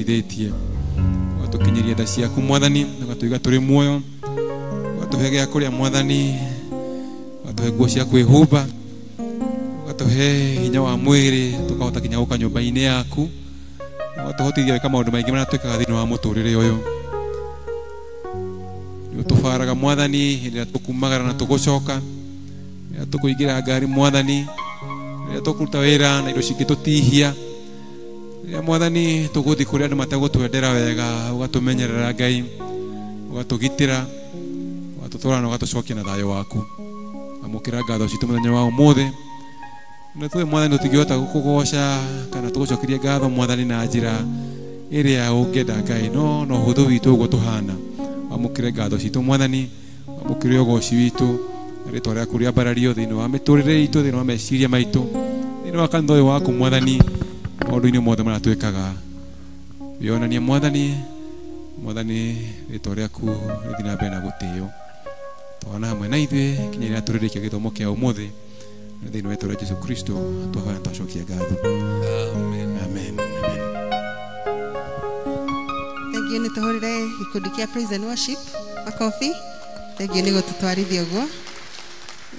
ũtũhotithĩtie ũgatũkinyĩria tha ciaku Mwathani, ũgatũiga tũrĩ muoyo, ũgatũhe gĩa kũrĩa Mwathani, ũgatũhe nguo cia kwĩhumba, ũgatũhe hinya wa mwĩrĩ tũkahota nginya gũka nyũmba-inĩ yaku, ũgatũhotithia gwĩka maũndũ maingĩ marĩa twĩkaga thĩinĩ wa mũtũrĩre ũyũ. Nĩ ũtũbaraga Mwathani hĩndĩ ĩrĩa tũkumagara na tũgũcoka, rĩrĩa tũkũingĩra ngari Mwathani, rĩrĩa tũkũruta wĩra na indo cingĩtũtihia, rĩrĩa Mwathani tũgũthiĩ kũrĩa andũ mategũtwendera wega, ũgatũmenyerera Ngai, ũgatũgitĩra, ũgatũtwara na ũgatũcokia na thayũ waku. Amũkĩra ngatho citũ mũthenya wa ũmũthĩ. Na tũĩ Mwathani tũtingĩhota gũkũgoca kana tũgũcokerie ngatho Mwathani na njĩra ĩrĩa ũngĩenda Ngai, no no ũhũthũ witũ ũguo tũhana. Amũkĩre ngatho citũ Mwathani, amũkĩre ũgoci witũ, na rĩtwa rĩaku rĩambarario thĩinĩ wa mĩtũrĩre itũ, thĩinĩ wa meciria maitũ, thĩinĩ wa kanitha ũyũ waku Mwathani, maũndũ-inĩ mothe marĩa twĩkaga. Wĩonanie Mwathani, Mwathani rĩtwa rĩaku rĩthiĩ na mbere na gũtĩo. Twana hamwe na ithuĩ nginya rĩrĩa tũrĩrĩkia gĩthomo kĩa ũmũthĩ, na thĩinĩ wa rĩtwa rĩa Jesũ Kristo twahoya na twacokia ngatho. Amen. Amen. Amen. Thank you nĩ tũhũrĩre gĩkundi kĩa praise and worship makobi. Thank you nĩ gũtũtwarithia ũguo.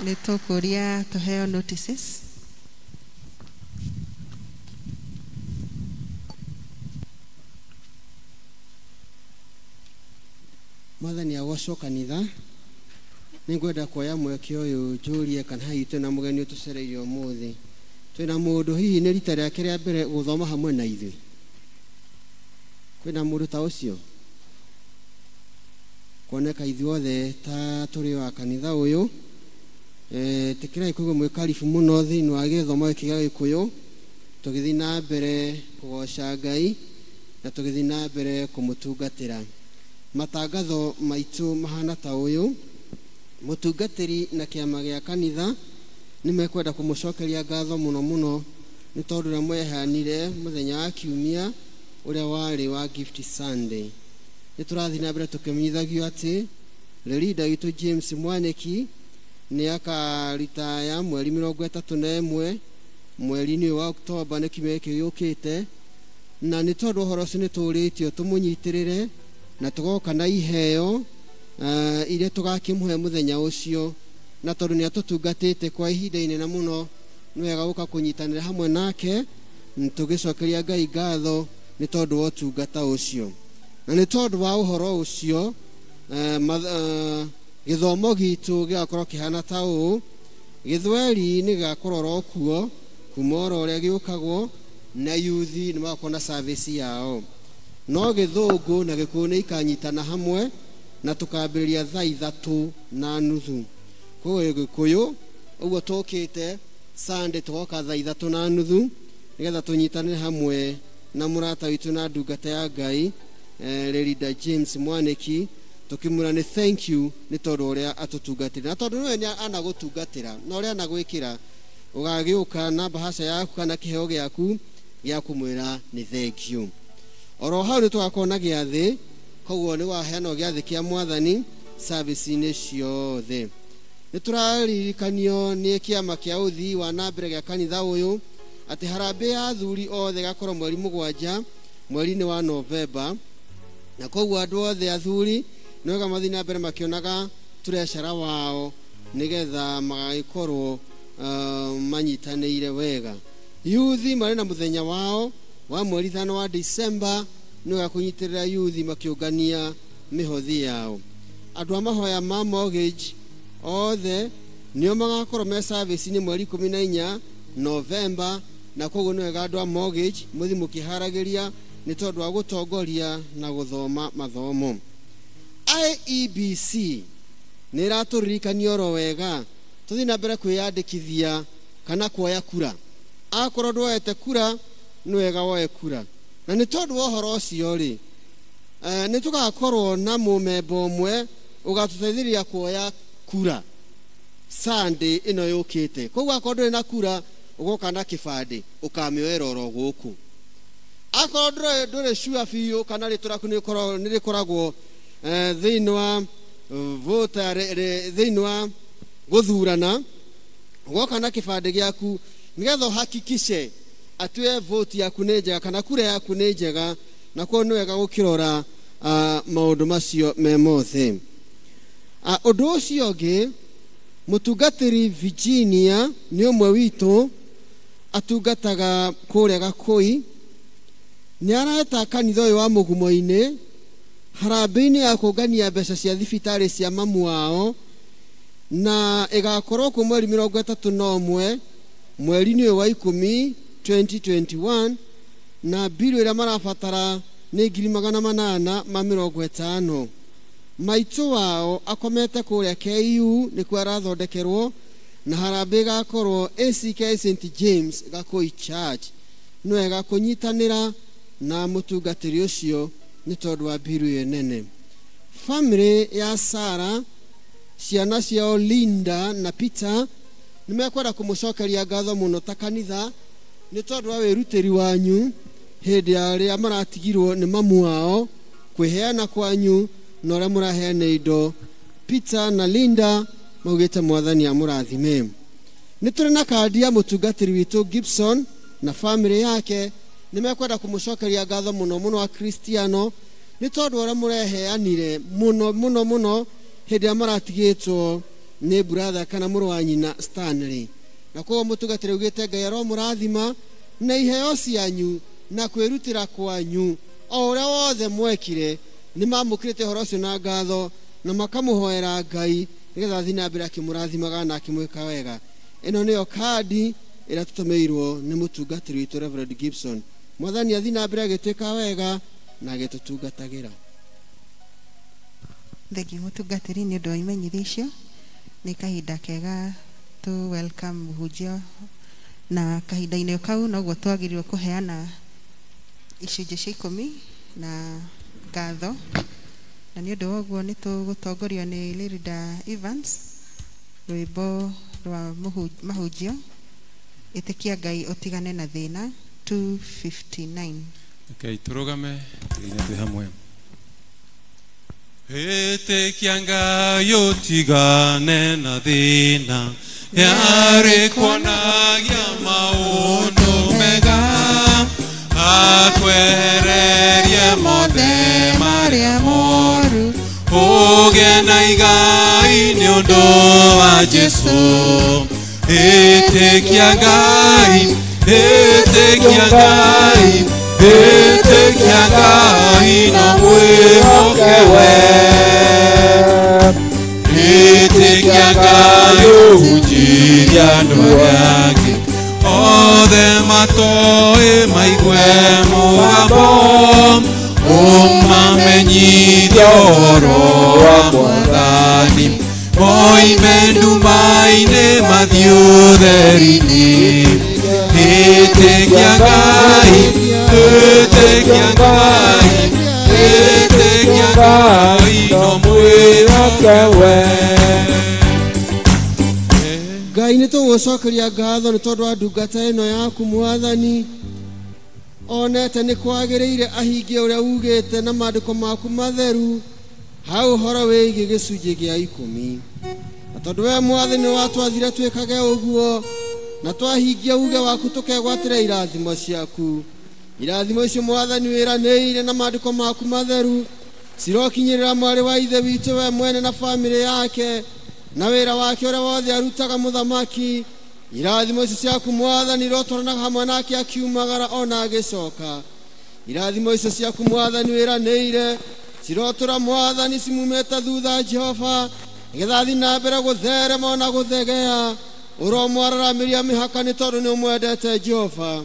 Nĩ tũkũria tũheo notices. Mwathani agocwo kanitha. Nĩngwenda kuoya mweke ũyũ njũrie kana hihi twĩna mũgeni ũtũcereire ũmũthĩ. Twĩna mũndũ hihi nĩ rita rĩake rĩa mbere gũthoma hamwe na ithuĩ. Kwĩna mũndũ ta ũcio? Kuoneka ithuothe ta tũrĩ wa kanitha ũyũ. Tĩkĩrai kũigua mwĩ karibu mũno thĩinĩ wa gĩthomo gĩkĩ gĩa Gĩkũyũ, tũgĩthiĩ na mbere kũgoca Ngai na tũgĩthiĩ na mbere kũmũtungatĩra. Matangatho maitũ mahana ta ũyũ. Mũtungatĩri na kĩama gĩa kanitha nĩ mekwenda kũmũcokeria ngatho mũno mũno nĩ tondũ ũrĩa mweheanire mũthenya wa kiumia ũrĩa warĩ wa Gift Sunday. Nĩ tũrathiĩ na mbere tũkĩmenyithagio atĩ leader witũ James Mwaniki nĩ akaritaya mweri 31 mweri-inĩ wa Oktoba nĩ kiumia gĩkĩ gĩũkĩte, na nĩ tondũ ũhoro ũcio nĩ tũrĩtio tũmũnyitĩrĩre na tũgoka na iheo iria tũgakĩmũhe mũthenya ũcio, na tondũ nĩ atũtungatĩte kwa ihinda inene mũno, nĩ wega gũka kũnyitanĩra hamwe nake tũgĩcokeria Ngai ngatho nĩ tondũ wa ũtungata ũcio. Na nĩ tondũ wa ũhoro ũcio, gĩthomo gitũ gĩgakorwo kĩhana ta ũũ. Gĩthweri nĩ gĩgakorwo oro kuo kuma oro ũrĩa gĩũkagwo, na yuthi nĩ magakorwo na service yao, no gĩthũngũ na gĩkũyũ nĩ ikanyitana hamwe na tũkambĩrĩria thaa 3:30. Koguo gĩkũyũ ũguo tũkĩte Sunday tũgoka thaa 3:30 nĩgetha tũnyitanĩre hamwe na mũrata witũ na ndungata ya Ngai Leader James Mwaniki, tũkĩmwĩra nĩ thank you nĩ tondũ ũrĩa atũtungatĩra, na tondũ nĩwe nĩ anagũtungatĩra na ũrĩa anagwĩkĩra, ũgagĩũka na mbahaca yaku kana kĩheo gĩaku gĩa kũmwĩra nĩ thank you. Oro hau nĩ tũgakorwo na gĩathĩ, koguo nĩ waheanwo gĩathĩ kĩa Mwathani service-inĩ ciothe. Nĩ tũraririkanio nĩ kĩama kĩa ũthii wa na mbere gĩa kanitha ũyũ atĩ harambee ya athuri othe ĩgakorwo mweri 7 mweri-inĩ wa Novemba, na koguo andũ othe athuri nĩ wega mathiĩ na mbere makĩonaga treasurer wao nĩgetha magagĩkorwo manyitanĩire wega. Yuthi marĩ na mũthenya wao wa mweri 5 wa December, nĩ wega kũnyitĩrĩra yuthi makĩũngania mĩhothi yao. Andũ a mahoya ma mortgage othe nĩo magakorwo me service-inĩ mweri 14 Novemba, na koguo nĩ wega andũ a mortgage mũthiĩ mũkĩharagĩria nĩ tondũ wa gũtongoria na gũthoma mathomo. IEBC nĩ ĩratũririkania oro wega tũthiĩ na mbere kwĩyandĩkithia kana kuoya kura. Akorwo ndwoete kura nĩ wega woe kura, na nĩ tondũ wa ũhoro ũcio rĩ, nĩ tũgakorwo na mũmemba ũmwe ũgatũteithĩrĩria kuoya kura Sunday ĩno yũkĩte. Koguo akorwo ndũrĩ na kura ũgoka na kĩbandĩ ũkamĩoera oro gũkũ. Akorwo ndũrĩ sure biũ kana rĩtwa rĩaku nĩ rĩkoragwo thĩinĩ wa voter thĩinĩ wa gũthurana, ũgoka na kĩbandĩ gĩaku nĩgetha ũhakikishe atĩ we vote yaku nĩ njega kana kura yaku nĩ njega, Na koguo nĩ wega gũkĩrora maũndũ macio me mothe. Ũndũ ũcio ũngĩ, mũtungatĩri Virginia nĩ ũmwe witũ atungataga kũrĩa Gakũi. Nĩ areta kanitha ũyũ wa Mũgumo-inĩ harambĩ-inĩ ya kũngania mbeca cia thibitarĩ cia mamu wao, na ĩgakorwo kũ mweri 31 mweri-inĩ ũyũ wa 10 2021, na mbiru ĩrĩa marabatara nĩ 850. Maitũ wao akomete kũrĩa KU nĩkuo arathondekerwo, na harambĩ ĩgakorwo ACK St James Gakũi Church. Nĩ wega kũnyitanĩra na mũtungatĩri ũcio nĩ tondũ wa mbiru ĩyo nene. Family ya Sara, ciana ciao Linda na Peter nĩ mekwenda kũmũcokeria ngatho mũno ta kanitha nĩ tondũ wa wĩrutĩri wanyu hĩndĩ ya rĩrĩa maratigirwo nĩ mamu wao, kwĩheana kwanyu na ũrĩa mũraheana indo. Peter na Linda maugĩte Mwathani amũrathime. Nĩ tũrĩ na kandi ya mũtungatĩri witũ Gibson na family yake, nĩ mekwenda kũmũcokeria ngatho mũno mũno a Kristiano nĩ tondũ ũrĩa mũreheanire mũno mũno mũno hĩndĩ ĩrĩa maratigĩtwo nĩ brother kana mũrũ wa nyina Stanley. Na koguo mũtungatĩri augĩte Ngai aromũrathima na iheo cianyu na kwĩrutĩra kwanyu o ũrĩa wothe mwekire. Nĩ mamũkĩrĩte ũhoro ũcio na ngatho na makamũhoera Ngai nĩgetha athiĩ na mbere akĩmũrathimaga na akĩmwĩka wega. Ĩno nĩyo kandi ĩrĩa tũtũmĩirwo nĩ mũtungatĩri witũ Reverend Gibson. Mwathani athiĩ na mbere agĩtwĩka wega na agĩtũtungatagĩra. Thengiũ mũtungatĩri nĩ ũndũ wa imenyithia icio. Nĩ kahinda kega tu welcome mũhunjia, na kahinda-inĩ kau noguo twagĩrĩirwo kũheana icunjĩ cia 10 na ngatho. Na nĩ ũndũ wa ũguo nĩ tũgũtongorio nĩ Lirida Evans rwĩmbo rwa mahunjio ĩtĩkia Ngai ũtigane na thĩna 259. Okay, tũrũgame tũine twĩ hamwe. Ĩtĩkia Ngai ũtigane na thĩna, yarĩ kuonagia maũndũ mega, akwehererie mothe marĩa moru, ũgĩe na igai nĩ ũndũ wa Jesũ. Ĩtĩkia Ngai, ĩtĩkia Ngai, ĩtĩkia Ngai na mwĩhoke we. Ĩtĩkia Ngai ũhunjirie andũ arĩa angĩ, othe matoĩ maigue mũgambo, ũmamenyithie ũhoro wa Mwathani, moime nduma-inĩ mathiĩ ũtheri-inĩ. Ĩtĩkia Ngai, ĩtĩkia Ngai, ĩtĩkia Ngai no mwĩhoke we. Ngai nĩ tũgũcokeria ngatho nĩ tondũ wa ndungata ĩno yaku Mwathani, onete nĩ kwagĩrĩire ahingie ũrĩa ugĩte na maandĩko maku matheru hau ũhoro wĩgiĩ gĩcunjĩ gĩa 10. Na tondũ we Mwathani nĩ watwathire twĩkage ũguo, na twahingia uge waku tũkegwatĩra irathimo ciaku. Irathimo icio Mwathani wĩranĩire na maandĩko maku matheru cirokinyĩrĩra mwarĩ wa ithe witũ we mwene na famĩlĩ yake na wĩra wake ũrĩa wothe arutaga mũthamaki. Irathimo icio ciaku Mwathani irotwaranaga hamwe nake akiumagara ona agĩcoka. Irathimo icio ciaku Mwathani wĩranĩire cirotũra Mwathani cimumĩte thutha Jehova, nĩgetha athiĩ na mbere gũtherema ona gũthegea. Ũromwararamĩria mĩhaka nĩ tondũ nĩ ũmwendete Jehova.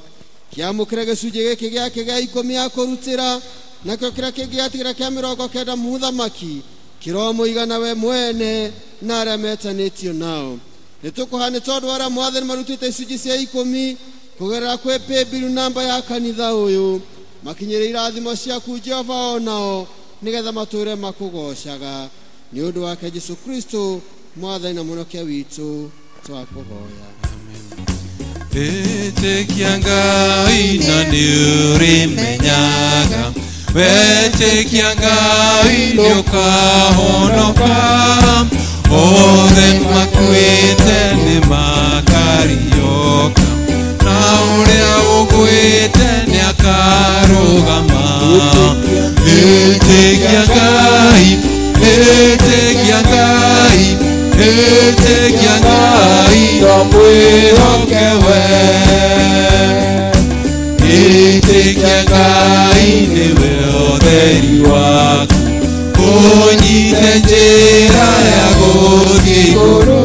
Kĩamũkĩre gĩcunjĩ gĩkĩ gĩake gĩa 10 ya kũrutĩra, nakĩo kĩrĩa kĩngĩatigĩra kĩa 90 mũthamaki kĩromũigana we mwene na arĩa metanĩtio nao. Nĩ tũkũha nĩ tondũ arĩa Mwathani marutĩte icunjĩ cia 10 kũgerera kwĩ paybill namba ya kanitha ũyũ, makinyĩre irathimo ciaku Jehova onao nĩgetha matũre makũgocaga. Nĩ ũndũ wake Jesũ Kristo Mwathani na Mũhonokia witũ twakũhoya. Ĩtĩkia Ngai na nĩũrĩmenyaga, wetĩkia Ngai nĩũkahonoka, othe makuĩte nĩ makariũka, na ũrĩa ũgwĩte nĩakarũgama. mwĩhoke we. Ĩtĩkia Ngai nĩwe ũtheri waku, ũnyite njĩra ya gũthiĩ igũrũ,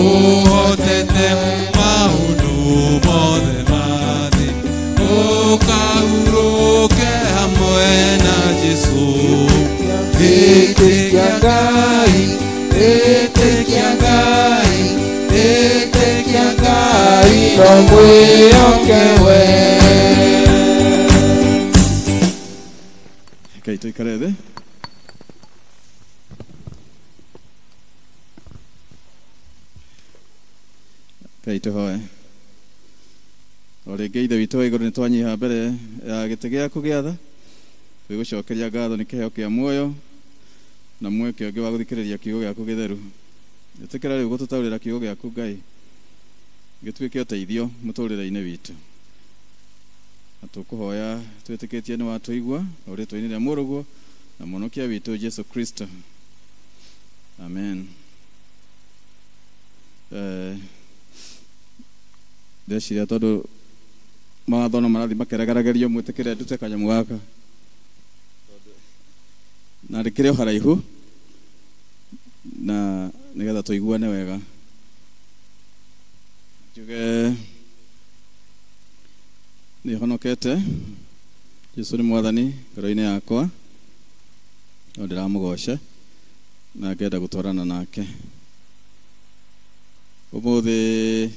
ũhotete maũndũ mothe ma thĩ, ũkahurũke hamwe na Jesũ. Ĩtĩkia Ngai, ĩtĩkia Ngai, ĩtĩkia Ngai no mwĩhoke we. Rekei tũikare thĩ. Rekei tũhoe. O rĩngĩ Ithe witũ wa igũrũ nĩ twanyiha mbere ya gĩtĩ gĩaku gĩa tha, twĩgũcokeria ngatho nĩ kĩheo kĩa muoyo na mweke ũngĩ wa gũthikĩrĩria kiugo gĩaku gĩtheru. Ĩtĩkĩra rĩu gũtũtaũrĩra kiugo gĩaku Ngai, gĩtuĩke ũteithio mũtũrĩre-inĩ witũ. Na tũkũhoya twĩtĩkĩtie nĩ watũigua o rĩtwa-inĩ rĩa Mũrũguo na Mũhonokia witũ Jesũ Kristo. Amen. Ndeciria tondũ mawatho no marathiĩ makĩregeragerio, mwĩtĩkĩre ndute kanyamũ gaka na rĩkĩrĩ o haraihu na nĩgetha tũiguane wega. Njuge nĩ honokete, Jesũ nĩ Mwathani ngoro-inĩ yakwa, no ndĩramũgoca na ngenda gũtwarana nake. Ũmũthĩ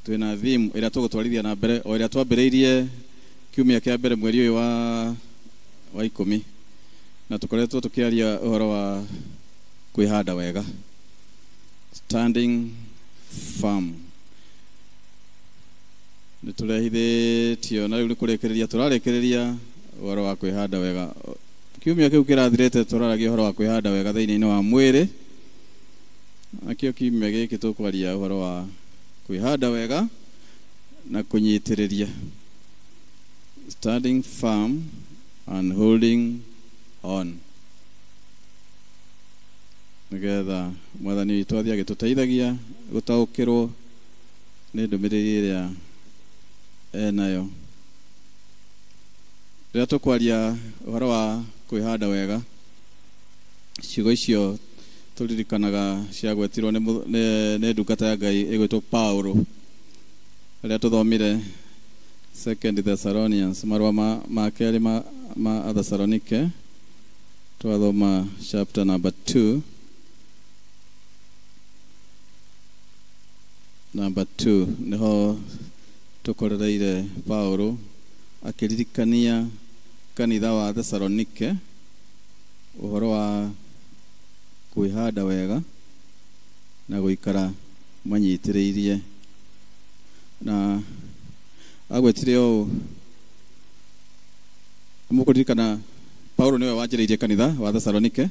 twĩna theme ĩrĩa tũgũtwarithia na mbere o ĩrĩa twambĩrĩirie kiumia kĩa mbere mweri ũyũ wa 10, na tũkoretwo tũkĩaria ũhoro wa kwĩhanda wega, standing firm. Nĩ tũrehithĩtio na rĩu nĩ kũrĩkĩrĩria tũrarĩkĩrĩria ũhoro wa kwĩhanda wega. Kiumia kĩu kĩrathirĩte tũraragia ũhoro wa kwĩhanda wega thĩinĩ wa mwĩrĩ, nakĩo kiumia gĩkĩ tũkwaria ũhoro wa kwĩhanda wega na kũnyitĩrĩria, standing firm and holding on, nĩgetha Mwathani witũ athiĩ agĩtũteithagia gũtaũkĩrwo nĩ ndũmĩrĩri ĩrĩa enayo. Rĩrĩa tũkwaria ũhoro wa kwĩhanda wega, ciugo icio tũririkanaga ciagwetirwo nĩ ndungata ya Ngai ĩgwĩtwo Paulo, rĩrĩa tũthomire Second Thessalonians, marũa ma kerĩ ma Thessalonike, twathoma chapter number 2, number 2 niho tũkorereire Paulo akĩririkania kanitha wa Thessalonike ũhoro wa kwĩhanda wega na gũikara manyitĩrĩirie. Na agwetire ũũ, mũkũririkana Paulo nĩwe wanjĩrĩirie kanitha wa Thessalonike,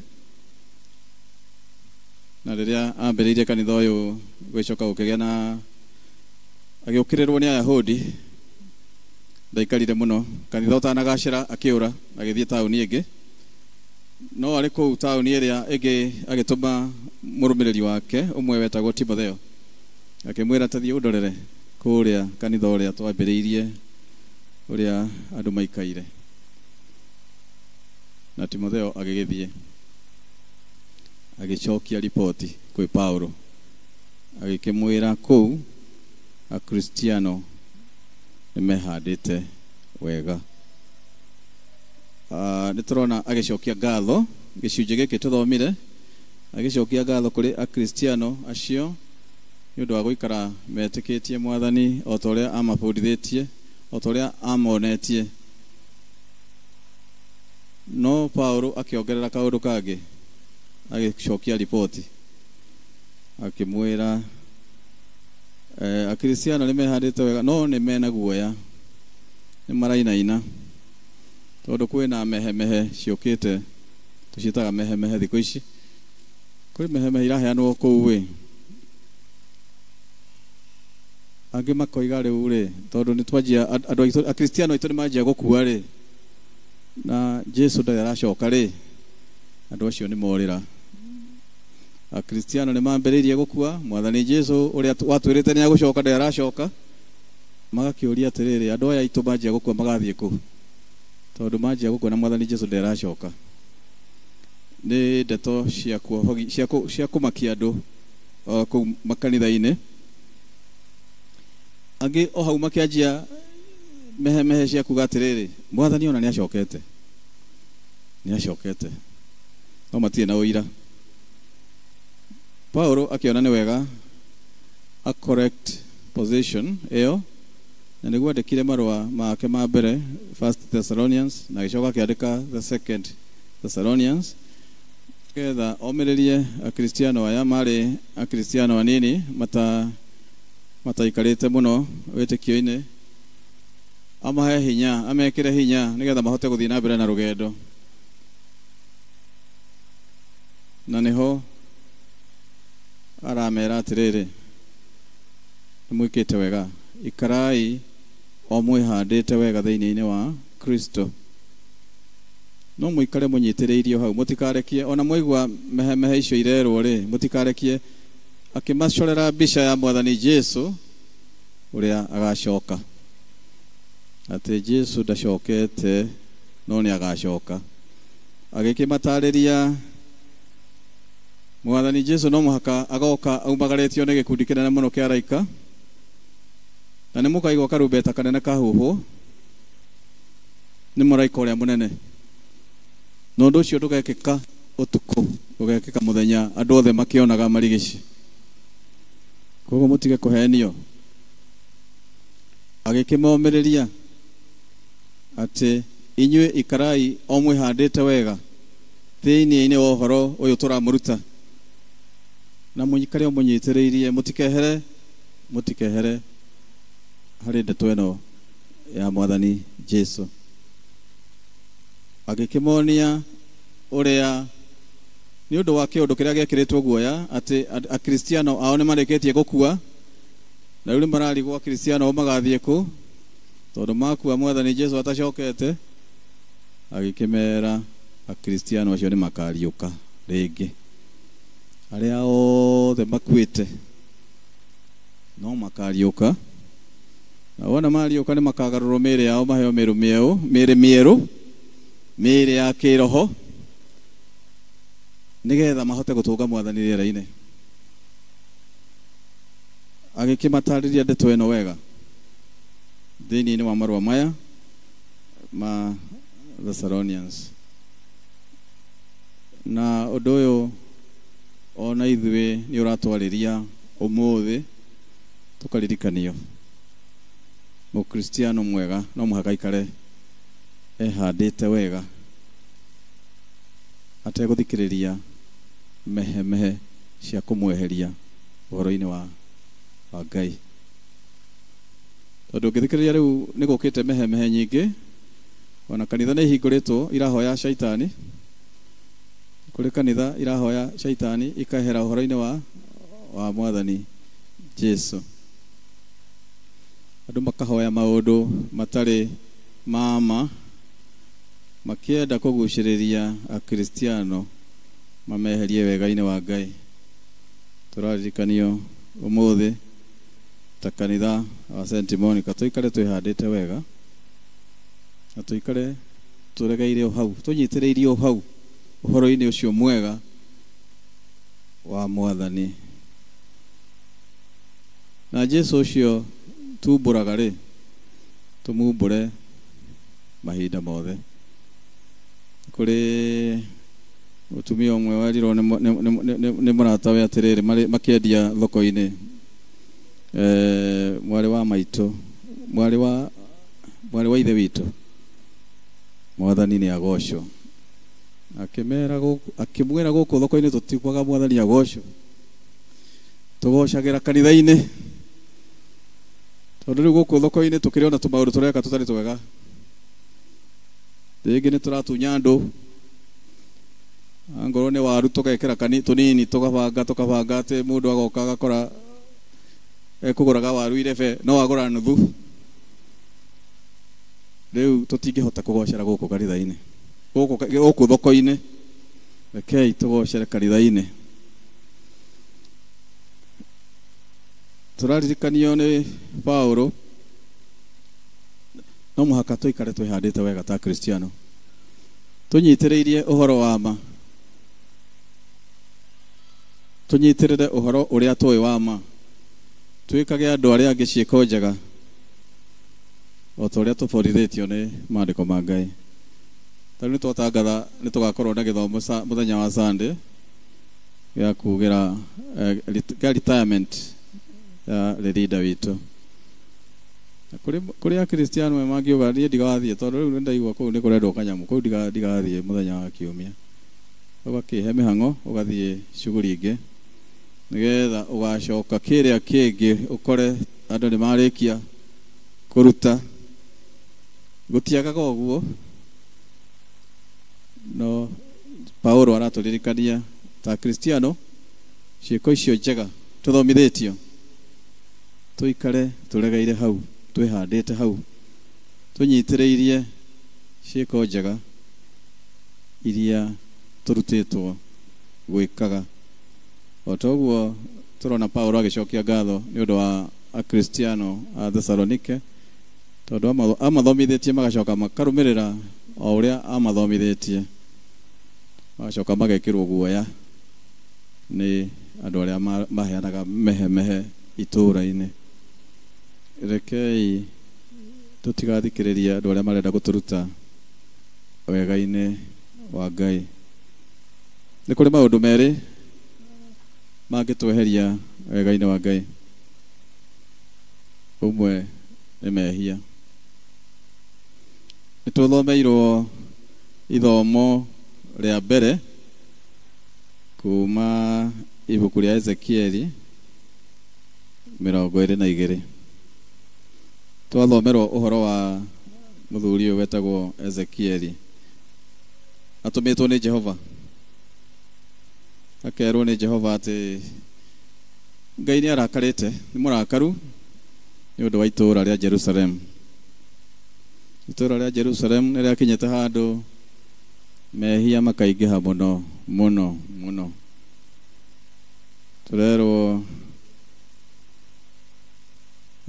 na rĩrĩa ambĩrĩirie kanitha ũyũ gwĩcoka gũkĩgĩa na agĩũkĩrĩrwo nĩ Ayahudi. Ndaikarire mũno kanitha ũtanagacĩra, akĩũra agĩthiĩ taũni ĩngĩ, no arĩ kũu taũni ĩrĩa ĩngĩ agĩtũma mũrũmĩrĩri wake ũmwe wetagwo Timotheo, akĩmwĩra tathiĩ ũndorere kũrĩa kanitha ũrĩa twambĩrĩirie ũrĩa andũ maikaire. Na Timotheo agĩgĩthiĩ agĩcokia riboti kwĩ Paulo, agĩkĩmwĩra kũu Akristiano nĩ mehandĩte wega. Nĩ tũrona agĩcokia ngatho gĩcunjĩ gĩkĩ tũthomire, agĩcokia ngatho kũrĩ Akristiano acio nĩ ũndũ wa gũikara metĩkĩtie Mwathani o ta ũrĩa amabundithĩtie, o ta ũrĩa amonetie. No Paulo akĩongerera kaũndũ kangĩ, agĩcokia riboti akĩmwĩra Akristiano nĩ mehandĩte wega, no nĩ mena guoya, nĩ marainaina tondũ kwĩna mehemehe ciũkĩte, tũciĩtaga mehemehe thikũ ici. Kwĩ mehemehe iraheanwo kũu ĩ, angĩ makoiga rĩu rĩ, tondũ nĩ twanjia andũ aitũ Akristiano aitũ nĩ manjia gũkua rĩ, na Jesu ndarĩ aracoka rĩ, andũ acio nĩ morĩra. Akristiano nĩ mambĩrĩirie gũkua. Mwathani Jesu ũrĩa watwĩrĩte nĩ agũcoka ndaracoka. Magakĩũria atĩrĩrĩ, andũ aya aitũ manjia gũkua magathiĩ kũ? Tondũ manjia gũkua na Mwathani Jesu ndaracoka. Nĩ ndeto cia kũmakia andũ kũu makanitha-inĩ. Angĩ o hau makĩanjia mehemehe cia kuga atĩrĩrĩ, Mwathani ona nĩacokete, nĩacokete, no matirĩ na ũira. Paulo akĩona nĩ wega a correct position ĩyo, na nĩguo andĩkire marũa make ma mbere, First Thessalonians, na agĩcoka akĩandĩka the Second Thessalonians, nĩgetha omĩrĩrie Akristiano aya marĩ Akristiano anini mataikarĩte mũno wĩtĩkio-inĩ, amahe hinya, amekĩre hinya nĩgetha mahote gũthiĩ na mbere na rũgendo. Na nĩho aramera atĩrĩrĩ, nĩmwĩkĩte wega, ikarai o mwĩhandĩte wega thĩinĩ-inĩ wa Kristo. No mũikare mũnyitĩrĩirio hau, mũtikarekie ona mwaigua mehemehe icio irerwo rĩ, mũtikarekie. Akĩmacorera mbica ya Mwathani Jesu ũrĩa agacoka, atĩ Jesu ndacokete no nĩ agacoka. Agĩkĩmatarĩria Mwathani Jesu no mũhaka agoka aumagarĩtio nĩ gĩkundi kĩnene mũno kĩa araika, na nĩ mũkaigua karumbeta kanene kahuhwo nĩ mũraika ũrĩa mũnene. Na ũndũ ũcio ndũgekĩka ũtukũ, ũgekĩka mũthenya, andũ othe makĩonaga marigĩci. Koguo mũtige kũhenio. Agĩkĩmomĩrĩria atĩ inyuĩ ikarai o mwĩhandĩte wega thĩinĩ-inĩ wa ũhoro ũyũ tũramũruta, na mũikare o mũnyitĩrĩirie, mũtikehere, mũtikehere harĩ ndeto ĩno ya Mwathani Jesu. Agĩkĩmonia ũrĩa nĩ ũndũ wa kĩũndũ kĩrĩa gĩekĩrĩtwo guoya, atĩ Akristiano ao nĩ marĩkĩtie gũkua, na rĩu nĩ mararigwo Akristiano ao magathiĩ kũ, tondũ makua Mwathani Jesu atacokete. Agĩkĩmera Akristiano acio nĩ makariũka rĩngĩ, arĩa othe makuĩte no makariũka, na wona mariũka nĩ makagarũrwo mĩĩrĩ yao maheo mĩĩrĩ mĩerũ, mĩĩrĩ mĩerũ, mĩĩrĩ ya kĩroho, nĩgetha mahote gũtũnga Mwathani rĩera-inĩ. Agĩkĩmatarĩria ndeto ĩno wega thĩinĩ wa marũa maya ma Thessalonians. Na ũndũ ũyũ ona ithuĩ nĩ ũratwarĩria ũmũthĩ tũkaririkanio Mũkristiano mwega no mũhaka aikare ehandĩte wega, ategũthikĩrĩria mehemehe cia kũmweheria ũhoro-inĩ wa Ngai. Tondũ ũngĩthikĩrĩria rĩu nĩ gũkĩte mehemehe nyingĩ, ona kanitha nĩ ihingũrĩtwo irahoya shaitani, kũrĩ kanitha irahoya shaitani ikehera ũhoro-inĩ wa Mwathani Jesu. Andũ makahoya maũndũ matarĩ mama, makĩenda kũgucĩrĩria Akristiano mameherie wega-inĩ wa Ngai. Tũraririkanio ũmũthĩ ta kanitha wa St. Monica tũikare twĩhandĩte wega, na tũikare tũregeire o hau, tũnyitĩrĩirie o hau ũhoro-inĩ ũcio mwega wa Mwathani. Na Jesu ũcio tumbũraga rĩ, tũmumbũre mahinda mothe. Kũrĩ mũtumia ũmwe werirwo nĩ mũratawe atĩrĩrĩ, makĩendia thoko-inĩ, mwarĩ wa maitũ, mwarĩ wa ithe witũ, Mwathani nĩ agocwo. Akĩmwĩra gũkũ thoko-inĩ tũtikwaga Mwathani agocwo, tũgocagĩra kanitha-inĩ, tondũ rĩu gũkũ thoko-inĩ tũkĩrĩ ona tũmaũndũ tũreka tũtarĩ twega, rĩngĩ nĩ tũratunya andũ, angorwo nĩ waru tũgekĩra tũnini, tũgabanga atĩ mũndũ agoka agakora ekũgũraga waru irebe no agũra nuthu. Rĩu tũtingĩhota kũgocera gũkũ kanitha-inĩ, gũkũ thoko-inĩ, rekei tũgocere kanitha-inĩ. Tũraririkanio nĩ Paulo no mũhaka tũikare twĩhandĩte wega ta Kristiano, tũnyitĩrĩirie ũhoro wa ma, tũnyitĩrĩre ũhoro ũrĩa tũĩ wa ma, twĩkage andũ arĩa angĩ ciĩko njega o ta ũrĩa tũbundithĩtio nĩ maandĩko ma Ngai. Ta rĩu nĩtwatangatha nĩtũgakorwo na gĩthomo mũthenya wa Sunday gĩa kugĩra gĩa retirement ya leader witũ. Kũrĩ Akristiano me mangiuga niĩ ndigathiĩ tondũ rĩu nĩndaigua kũu nĩ kũrendwo kanyamũ kũu ndigathiĩ mũthenya wa kiumia, ũgakĩhe mĩhang'o ũgathiĩ shughuli ingĩ nĩgetha ũgacoka kĩrĩa kĩngĩ ũkore andũ nĩ marĩkia kũruta. Gũtiagaga ũguo, no Paulo aratũririkania ta Kristiano ciĩko icio njega tũthomithĩtio tũikare tũregeire hau, twĩhandĩte hau, tũnyitĩrĩirie ciĩko njega iria tũrutĩtwo gwĩkaga. O ta ũguo tũrona Paulo agĩcokia ngatho nĩ ũndũ wa Akristiano a Thesalonike, tondũ amathomithĩtie magacoka makarũmĩrĩra o ũrĩa amathomithĩtie, magacoka magekĩrwo guoya nĩ andũ arĩa maheanaga mehemehe itũũra-inĩ. Rekei tũtigathikĩrĩrie andũ arĩa marenda gũtũruta wega-inĩ wa Ngai. Nĩ kũrĩ maũndũ merĩ mangĩtweheria wega-inĩ wa Ngai. Ũmwe nĩ mehia. Nĩ tũthomeirwo ithomo rĩa mbere kuma ibuku rĩa Ezekieli 22. Twathomerwo ũhoro wa mũthuri ũyũ wetagwo Ezekieli, atũmĩtwo nĩ Jehova, akerwo nĩ Jehova atĩ Ngai nĩ arakarĩte, nĩ mũrakaru nĩ ũndũ wa itũũra rĩa Jerusalem. Itũũra rĩa Jerusalem nĩ rĩakinyĩte handũ mehia makaingĩha mũno mũno mũno. Tũrerwo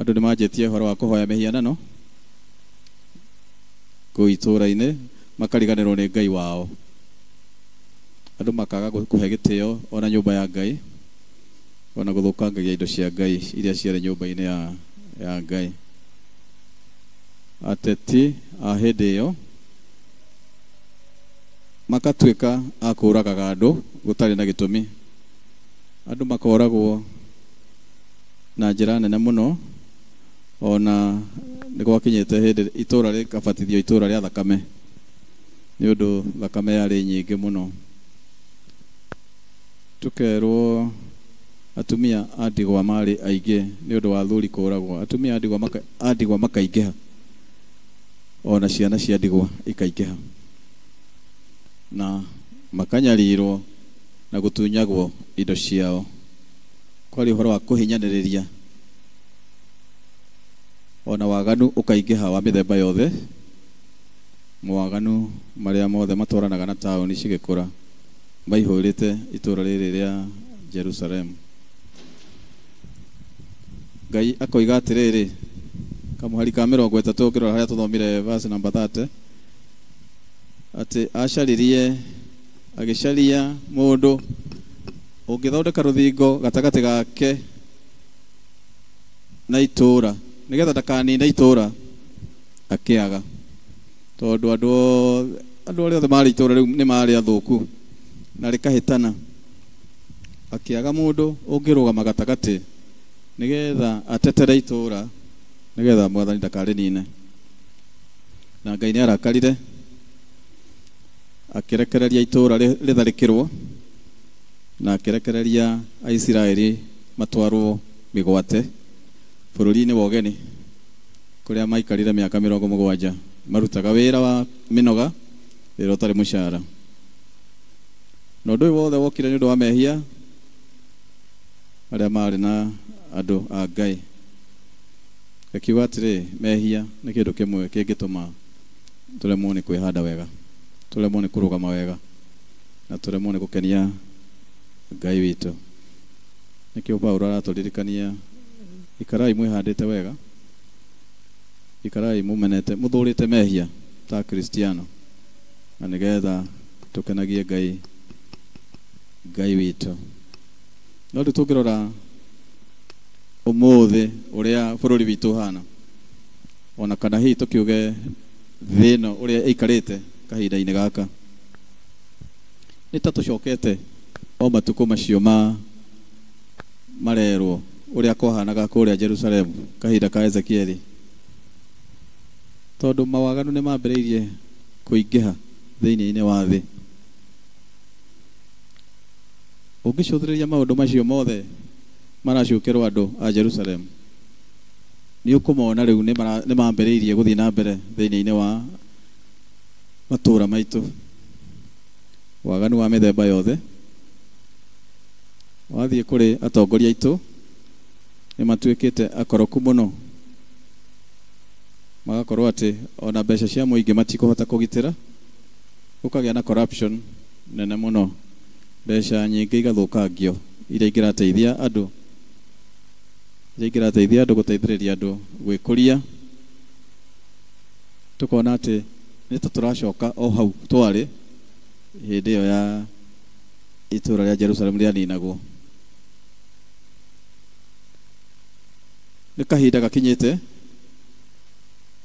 andũ nĩ manjĩtie ũhoro wa kũhoya mĩhianano kũu itũũra-inĩ, makariganĩrwo nĩ Ngai wao. Andũ makaga kũhe gĩtĩo ona nyũmba ya Ngai, ona gũthũkangagia indo cia Ngai iria ciarĩ nyũmba-inĩ ya Ngai. Ateti a hĩndĩ ĩyo makatuĩka a kũũragaga andũ gũtarĩ na gĩtũmi. Andũ makoragwo na njĩra nene mũno, ona nĩ gwakinyĩte hĩndĩ itũũra rĩkabatithio itũũra rĩa thakame, nĩ ũndũ thakame yarĩ nyingĩ mũno. Tũkerwo atumia a ndigwa marĩ aingĩ nĩ ũndũ wa athuri kũũragwo. Atumia a ndigwa makaingĩha, ona ciana cia ndigwa ikaingĩha, na makanyarirwo na gũtunyagwo indo ciao. Kwarĩ ũhoro wa kũhinyanĩrĩria, ona waganu ũkaingĩha wa mĩthemba yothe, mawaganu marĩa mothe matwaranaga na taũni cigĩkũra maihũrĩte itũũra rĩrĩ rĩa Jerusalem. Ngai akoiga atĩrĩrĩ, kamũhari ka 30 ũngĩrora harĩa tũthomire verse number 30, atĩ acaririe, agĩcaria mũndũ ũngĩthondeka rũthingo gatagatĩ gake na itũũra nĩgetha ndakanine itũũra, akĩaga, tondũ andũ arĩa othe marĩ itũũra rĩu nĩ marĩ athũku na rĩkahĩtana. Akĩaga mũndũ ũngĩrũgama gatagatĩ nĩgetha atetere itũũra, nĩgetha mwathani ndakarĩnine. Na Ngai nĩ arakarire, akĩrekereria itũũra rĩtharĩkĩrwo, na akĩrekereria Aisiraeli matwarwo mĩgwate bũrũri-inĩ wa ũgeni, kũrĩa maikarire mĩaka 70 marutaga wĩra wa mĩnoga, wĩra ũtarĩ mũcara. Na ũndũ ũyũ wothe wokire nĩ ũndũ wa mehia marĩa marĩ na andũ a Ngai. Akiuga atĩrĩ, mehia nĩ kĩndũ kĩmwe kĩngĩtũma tũremwo nĩ kwĩhanda wega, tũremwo nĩ kũrũgama wega, na tũremwo nĩ gũkenia Ngai witũ. Nĩkĩo Paulo aratũririkania Ikarai mwĩhandĩte wega, ikarai mumenete muthurite mehia ta Kristiano, na nigetha tukenagie Ngai Ngai witũ. No rĩu tũngĩrora ũmũthĩ ũrĩa bũrũri witũ ũhana, ona kana hihi tũkiuge thĩ ĩno ũrĩa ĩikarĩte kahinda-inĩ gaka, nĩ ta tũcokete o matukũ macio ma marerwo ũrĩa kwahanaga kũrĩa Jerusalemu kahinda ka Ezekieli, tondũ mawaganu nĩ mambĩrĩirie kũingĩha thĩinĩ-inĩ wa thĩ. Ũngĩcũthĩrĩria maũndũ macio mothe maracukĩrwo andũ a Jerusalemu, nĩ ũkũmona rĩu nĩ mambĩrĩirie gũthiĩ na mbere thĩinĩ-inĩ wa matũũra maitũ. Waganu wa mĩthemba yothe wathiĩ kũrĩ atongoria aitũ nĩ matuĩkĩte akoroku mũno, magakorwo atĩ ona mbeca cia mũingĩ matikũhota kũgitĩra, gũkagĩa na corruption nene mũno, mbeca nyingĩ igathũkangio iria ingĩrateithia andũ, iria ingĩrateithia andũ gũteithĩrĩria andũ gwĩkũria. Tũkona atĩ nĩ ta tũracoka o hau twarĩ hĩndĩ ĩyo ya itũũra rĩa Jerusalemu rĩaninagwo. Nĩ kahinda gakinyĩte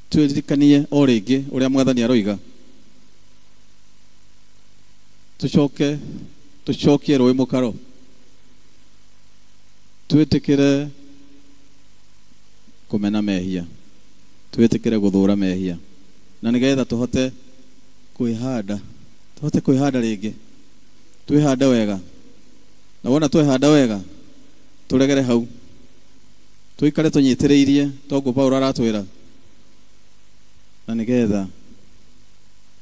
twĩririkanie o rĩngĩ ũrĩa Mwathani aroiga, tũcoke tũcokie rũĩ mũkaro, twĩtĩkĩre kũmena mehia, twĩtĩkĩre gũthũra mehia, na nĩgetha tũhote kwĩhanda, tũhote kwĩhanda rĩngĩ, twĩhande wega. Na wona twĩhanda wega tũregere hau, tũikare tũnyitĩrĩirie toguo Paulo aratwĩra, na nĩgetha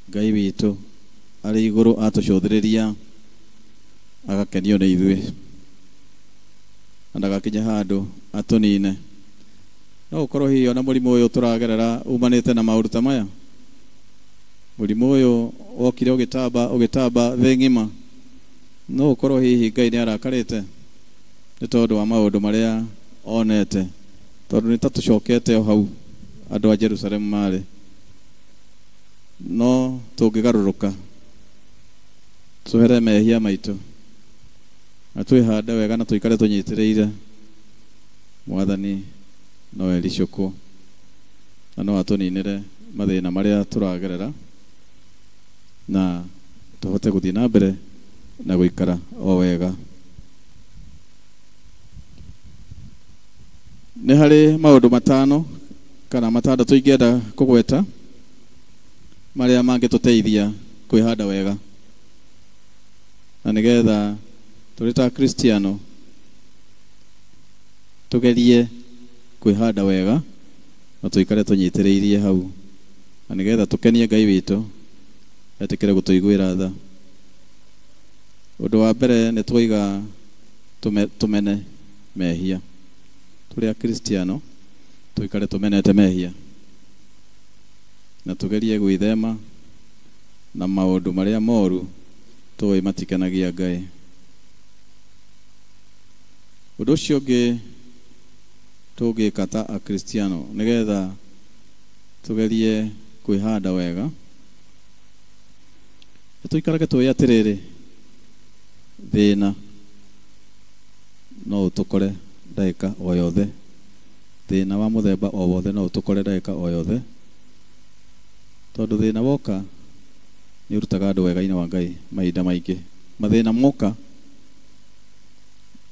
Ngai witũ arĩ igũrũ atũcũthĩrĩria agakenio nĩ ithuĩ, na ndagakinye handũ atũnine. No ũkorwo hihi ona mũrimũ ũyũ tũragerera umanĩte na maũndũ ta maya. Mũrimũ ũyũ wokire ũgĩtamba ũgĩtamba thĩ ng'ima, no ũkorwo hihi Ngai nĩ arakarĩte nĩ tondũ wa maũndũ marĩa onete, tondũ nĩ ta tũcokete o hau andũ a Jerusalemu marĩ. No tũngĩgarũrũka twehere mehia maitũ na twĩhande wega na tũikare tũnyitĩrĩire, Mwathani no ericũkwo na no atũninĩre mathĩna marĩa tũragerera, na tũhote gũthiĩ na mbere na gũikara o wega. Nĩ harĩ maũndũ matano kana matandatũ ingĩenda kũgweta marĩa mangĩtũteithia kwĩhanda wega, na nĩgetha tũrĩ ta Kristiano tũgerie kwĩhanda wega na tũikare tũnyitĩrĩirie hau, na nĩgetha tũkenie Ngai witũ etĩkĩre gũtũiguĩra tha. Ũndũ wa mbere nĩ twaiga tũmene mehia. Tũrĩ Akristiano tũikare tũmenete mehia na tũgerie gwĩthema na maũndũ marĩa moru tũĩ matikenagia Ngai. Ũndũ ũcio ũngĩ tũngĩka ta Akristiano nĩgetha tũgerie kwĩhanda wega, nĩ tũikarage tũĩ atĩrĩrĩ, thĩna no ũtũkore ndagĩka o yothe, thĩna wa mũthemba o wothe no ũtũkore ndagĩka o yothe, tondũ thĩna woka nĩ ũrutaga andũ wega-inĩ wa Ngai mahinda maingĩ. Mathĩna moka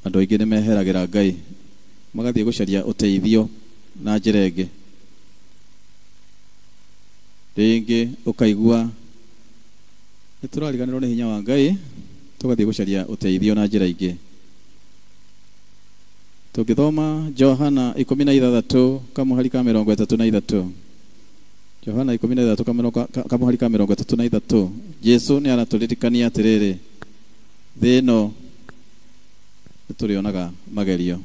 andũ aingĩ nĩ meheragĩra Ngai, magathiĩ gũcaria ũteithio na njĩra ĩngĩ. Rĩngĩ ũkaigua nĩ tũrariganĩrwo nĩ hinya wa Ngai, tũgathiĩ gũcaria ũteithio na njĩra ingĩ. Tũngĩthoma Johana 16 kamũhari ka 33, Johana 16 kamũhari ka 33, Jesu nĩ aratũririkania atĩrĩrĩ, thĩ ĩno nĩ tũrĩonaga magerio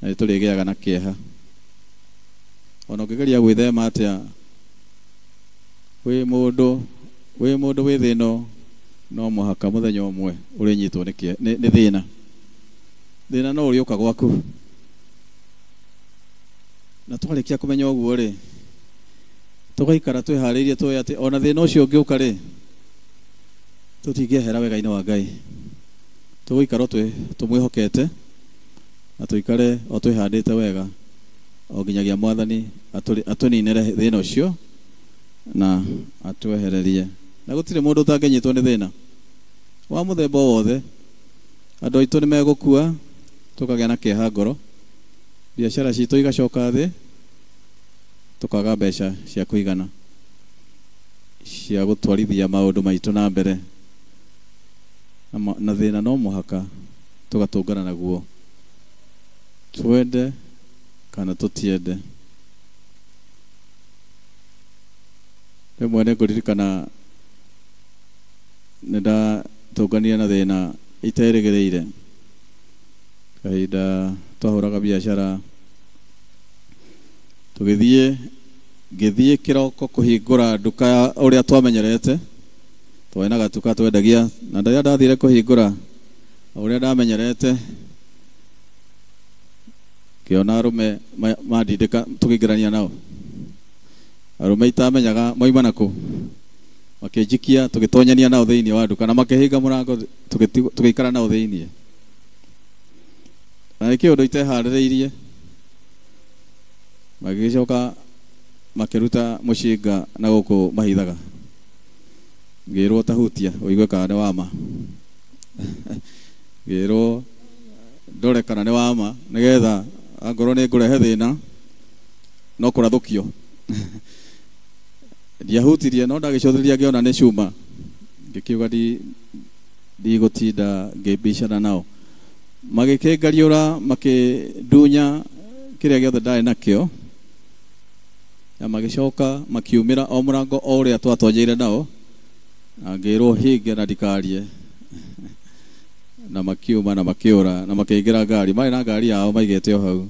na nĩ tũrĩgĩaga na kĩeha. Ona ũngĩgeria gwĩthema atĩa, wĩ mũndũ wĩ thĩ ĩno no mũhaka mũthenya ũmwe ũrĩnyitwo nĩ thĩna. Thĩna no ũrĩũka gwaku, Na twarĩkia kũmenya ũguo rĩ, tũgaikara twĩharĩirie tũĩ atĩ ona thĩna ũcio ũngĩũka rĩ, tũtingĩehera wega-inĩ wa Ngai. Tũgũikara tũmwĩhokete na tũikare o twĩhandĩte wega o nginyagia Mwathani atũninĩre thĩna ũcio na atwehererie. Na gũtirĩ mũndũ ũtangĩnyitwo nĩ thĩna wa mũthemba o wothe. Andũ aitũ nĩ megũkua, tũkagĩa na kĩeha ngoro, biacara citũ igacoka thĩ, tũkaga mbeca cia kũigana cia gũtwarithia maũndũ maitũ na mbere. Na thĩna no mũhaka tũgatũngana naguo, twende kana tũtiende. Rĩmwe nĩ ngũririkana nĩ ndatũnganire na thĩna iterĩgĩrĩire. Kahinda twahũraga biacara, tũgĩthiĩ, ngĩthiĩ kĩroko kũhingũra nduka ya ũrĩa twamenyerete. Twarĩ na gatuka twendagia, na rĩrĩa ndathire kũhingũra ũrĩa ndamenyerete, ngĩona arũme mandindĩka tũkĩingĩrania nao. Arũme itamenyaga moima nakũ, makĩnjikia tũgĩtonyania nao thĩinĩ wa nduka na makĩhinga mũrango, tũgĩikara nao thĩinĩ. Na nĩ kĩũndũ iteharĩrĩirie. Magĩgĩcoka makĩruta mũcinga na gũkũ mahithaga. Ngĩrwo tahutia ũigue kana nĩ wama. Ngĩrwo ndore kana nĩ wama nĩgetha angorwo nĩ ngũrehe thĩna no kũrathũkio. Ndiahutirie no ndagĩcũthĩrĩria ngĩona nĩ cuma, ngĩkiuga ndigũtinda ngĩmbicana nao. Magĩkĩngariũra, makĩndunya kĩrĩa gĩothe ndarĩ nakĩo, na magĩcoka makiumĩra o mũrango o ũrĩa twatonyeire nao, na ngĩrwo hinge na ndikarie. Na makiuma na makĩũra na makĩingĩra ngari, marĩ na ngari yao maigĩte o hau.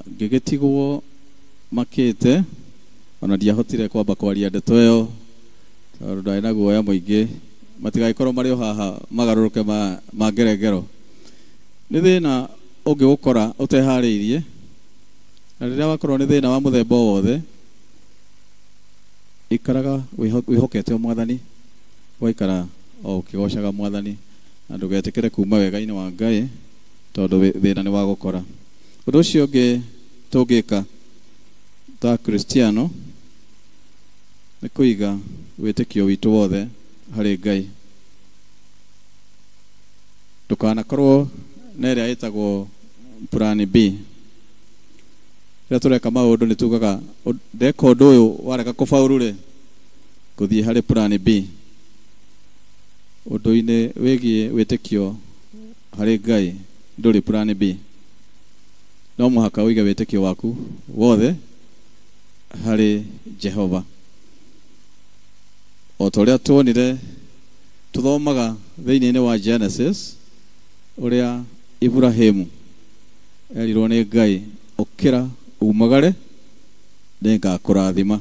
Ngĩgĩtigwo makĩte, ona ndiahotire kwamba kwaria ndeto ĩyo tondũ ndarĩ na guoya mũingĩ, matigagĩkorwo marĩ o haha magarũrũke mangerengero. Nĩ thĩna ũngĩgũkora ũteharĩirie, na rĩrĩa wakorwo nĩ thĩna wa mũthemba o wothe, ikaraga wĩhokete o Mwathani, ũgaikara o ũkĩgocaga Mwathani, na ndũgetĩkĩre kuma wega-inĩ wa Ngai tondũ thĩna nĩ wa gũkora. Ũndũ ũcio ũngĩ tũngĩka ta Kristiano nĩ kũiga wĩtĩkio witũ wothe harĩ Ngai. Ndũkanakorwo na ĩrĩa ĩtagwo plan B. Rĩrĩa tũreka maũndũ nĩ tugaga ndeka ũndũ ũyũ warega kũbaũrũ rĩ, ngũthiĩ harĩ plan B. Ũndũ-inĩ wĩgiĩ wĩtĩkio harĩ Ngai ndũrĩ plan B. No mũhaka ũige wĩtĩkio waku wothe harĩ Jehova. O ta ũrĩa tuonire tũthomaga thĩinĩ wa Genesis ũrĩa Ibrahimu erirwo nĩ Ngai, ũkĩra umagare nĩngakũrathima.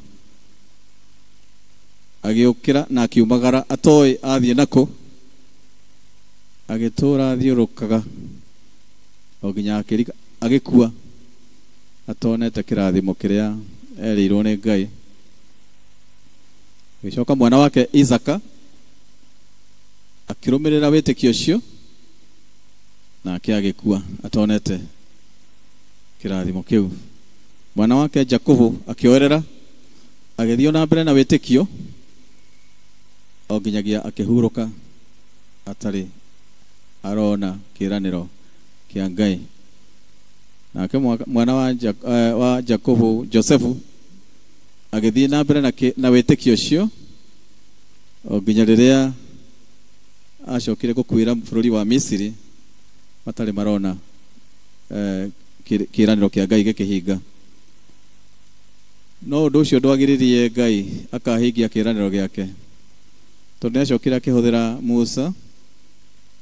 Agĩũkĩra na akiumagara atoĩ athiĩ nakũ, agĩtũra athiũrũkaga o nginya agĩkua atonete kĩrathimo kĩrĩa erĩirwo nĩ Ngai. Agĩcoka mwana wake Isaka akĩrũmĩrĩra wĩtĩkio ũcio, nake agĩkua atonete kĩrathimo kĩu. Mwana wake Jakubu akĩoerera, agĩthiĩ na mbere na wĩtĩkio o nginyagia akĩhurũka atarĩ arona kĩĩranĩro kĩa Ngai. Nake mwana wa Jakubu Josefu agĩthiĩ na mbere na wĩtĩkio ũcio o nginya rĩrĩa acokire gũkuĩra bũrũri wa Misiri matarĩ marona kĩĩranĩro kĩa Ngai gĩkĩhinga. No ũndũ ũcio ndwagĩrĩrie Ngai akahingia kĩĩranĩro gĩake, tondũ nĩacokire akĩhũthĩra Musa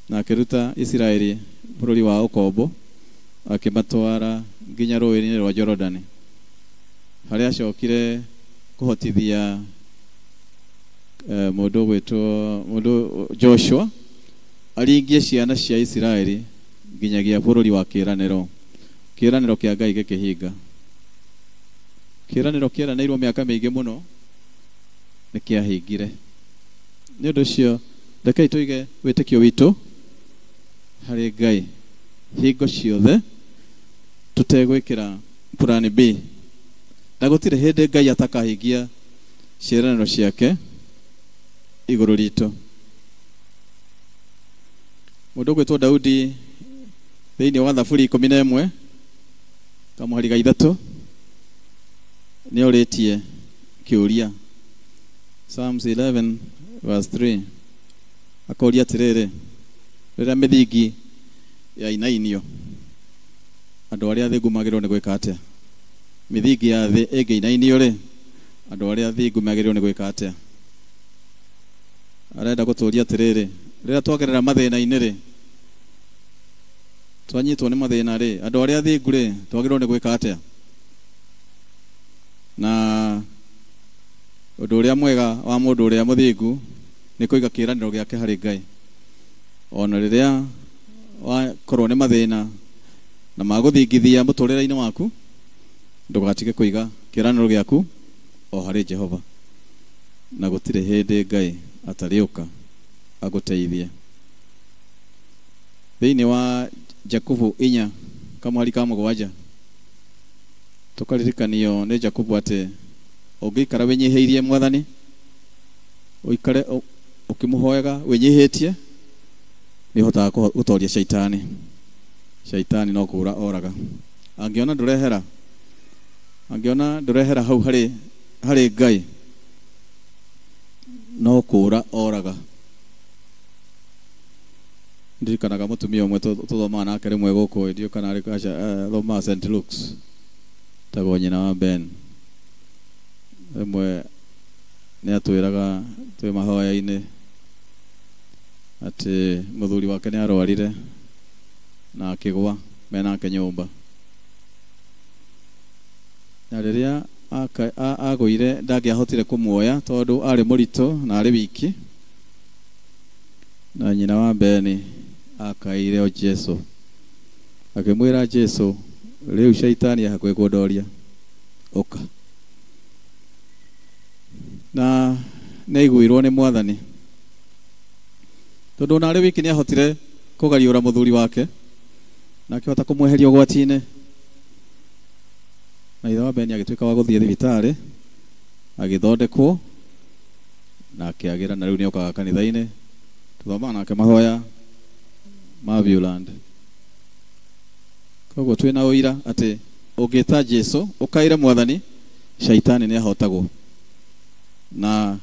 na akĩruta Isiraeli bũrũri wa ũkombo, akĩmatwara nginya rũĩ-inĩ rwa Jorodani, harĩa acokire kũhotithia mũndũ ũgwĩtwo mũndũ Joshua aringie ciana cia Isiraeli nginyagia bũrũri wa kĩĩranĩro. Kĩĩranĩro kĩa Ngai gĩkĩhinga. Kĩĩranĩro kĩeranĩirwo mĩaka mĩingĩ mũno nĩ kĩahingire. Nĩ ũndũ ũcio rekei tũige wĩtĩkio witũ harĩ Ngai hingo ciothe tũtegwĩkĩra plan B. Na gũtirĩ hĩndĩ Ngai atakahingia ciĩranĩro ciake igũrũ ritũ. Mũndũ ũgwĩtwo Daudi thĩinĩ wa Thaburi 11 kamũhari ga 3 nĩ orĩtie kĩũria. Psalms 11 verse 3 akoria atĩrĩrĩ, rĩrĩa mĩthingi yainainio andũ arĩa athingu magĩrĩirwo nĩ gwĩka atĩa? Mĩthingi ya thĩ ĩngĩinainio rĩ, andũ arĩa athingu magĩrĩirwo nĩ gwĩka atĩa? Arenda gũtũria atĩrĩrĩ, rĩrĩa twagerera mathĩna-inĩ rĩ, twanyitwo nĩ mathĩna rĩ, andũ arĩa athingu rĩ, twagĩrĩirwo nĩ gwĩka atĩa? Na ũndũ ũrĩa mwega wa mũndũ ũrĩa mũthingu nĩ kũiga kĩĩranĩro gĩake harĩ Ngai. Ona rĩrĩa wakorwo nĩ mathĩna na magũthingithia mũtũrĩre-inĩ waku, ndũgatige kũiga kĩĩranĩro gĩaku o harĩ Jehova. Na gũtirĩ hĩndĩ Ngai atarĩũka agũteithie. Thĩinĩ wa Jakubu 4 kamũhari ka 7 tũkaririkanio nĩ Jakubu atĩ ũngĩikara wĩnyihĩirie Mwathani, ũikare ũkĩmũhoyaga wĩnyihĩtie, nĩ ũhotaga gũtoria shaitani. Shaitani no kũũra oraga. Angĩona ndũrehera, angĩona ndũrehera hau harĩ Ngai, no kũũra oraga. Ndirikanaga mũtumia ũmwe tũthomaga nake rĩmwe gũkũ, ndiũ kana arĩ aca, thomaga St. Luke's, tagwo nyina wa Ben. Rĩmwe nĩ atwĩraga twĩ mahoya-inĩ atĩ mũthuri wake nĩ arwarire na akĩgwa menake nyũmba. Na rĩrĩa agũire ndangĩahotire kũmuoya tondũ arĩ mũritũ na arĩ wiki. Na nyina wa Beni akaire o Jesu, akĩmwĩra Jesu, rĩu shaitani hakuhĩ kũndoria, ũka. Na nĩaiguirwo nĩ Mwathani tondũ ona arĩ wiki nĩahotire kũgariũra mũthuri wake na akĩhota kũmweheria ũgwati-inĩ. Na ithe wa Beni agĩtuĩka wa gũthiĩ thibitarĩ, agĩthondekwo na akĩagĩra, na rĩu nĩokaga kanitha-inĩ tũthomaga nake mahoya ma Viewland. Koguo twĩna ũira atĩ ũngĩta Jesu ũkaire Mwathani, shaitani nĩahotagwo na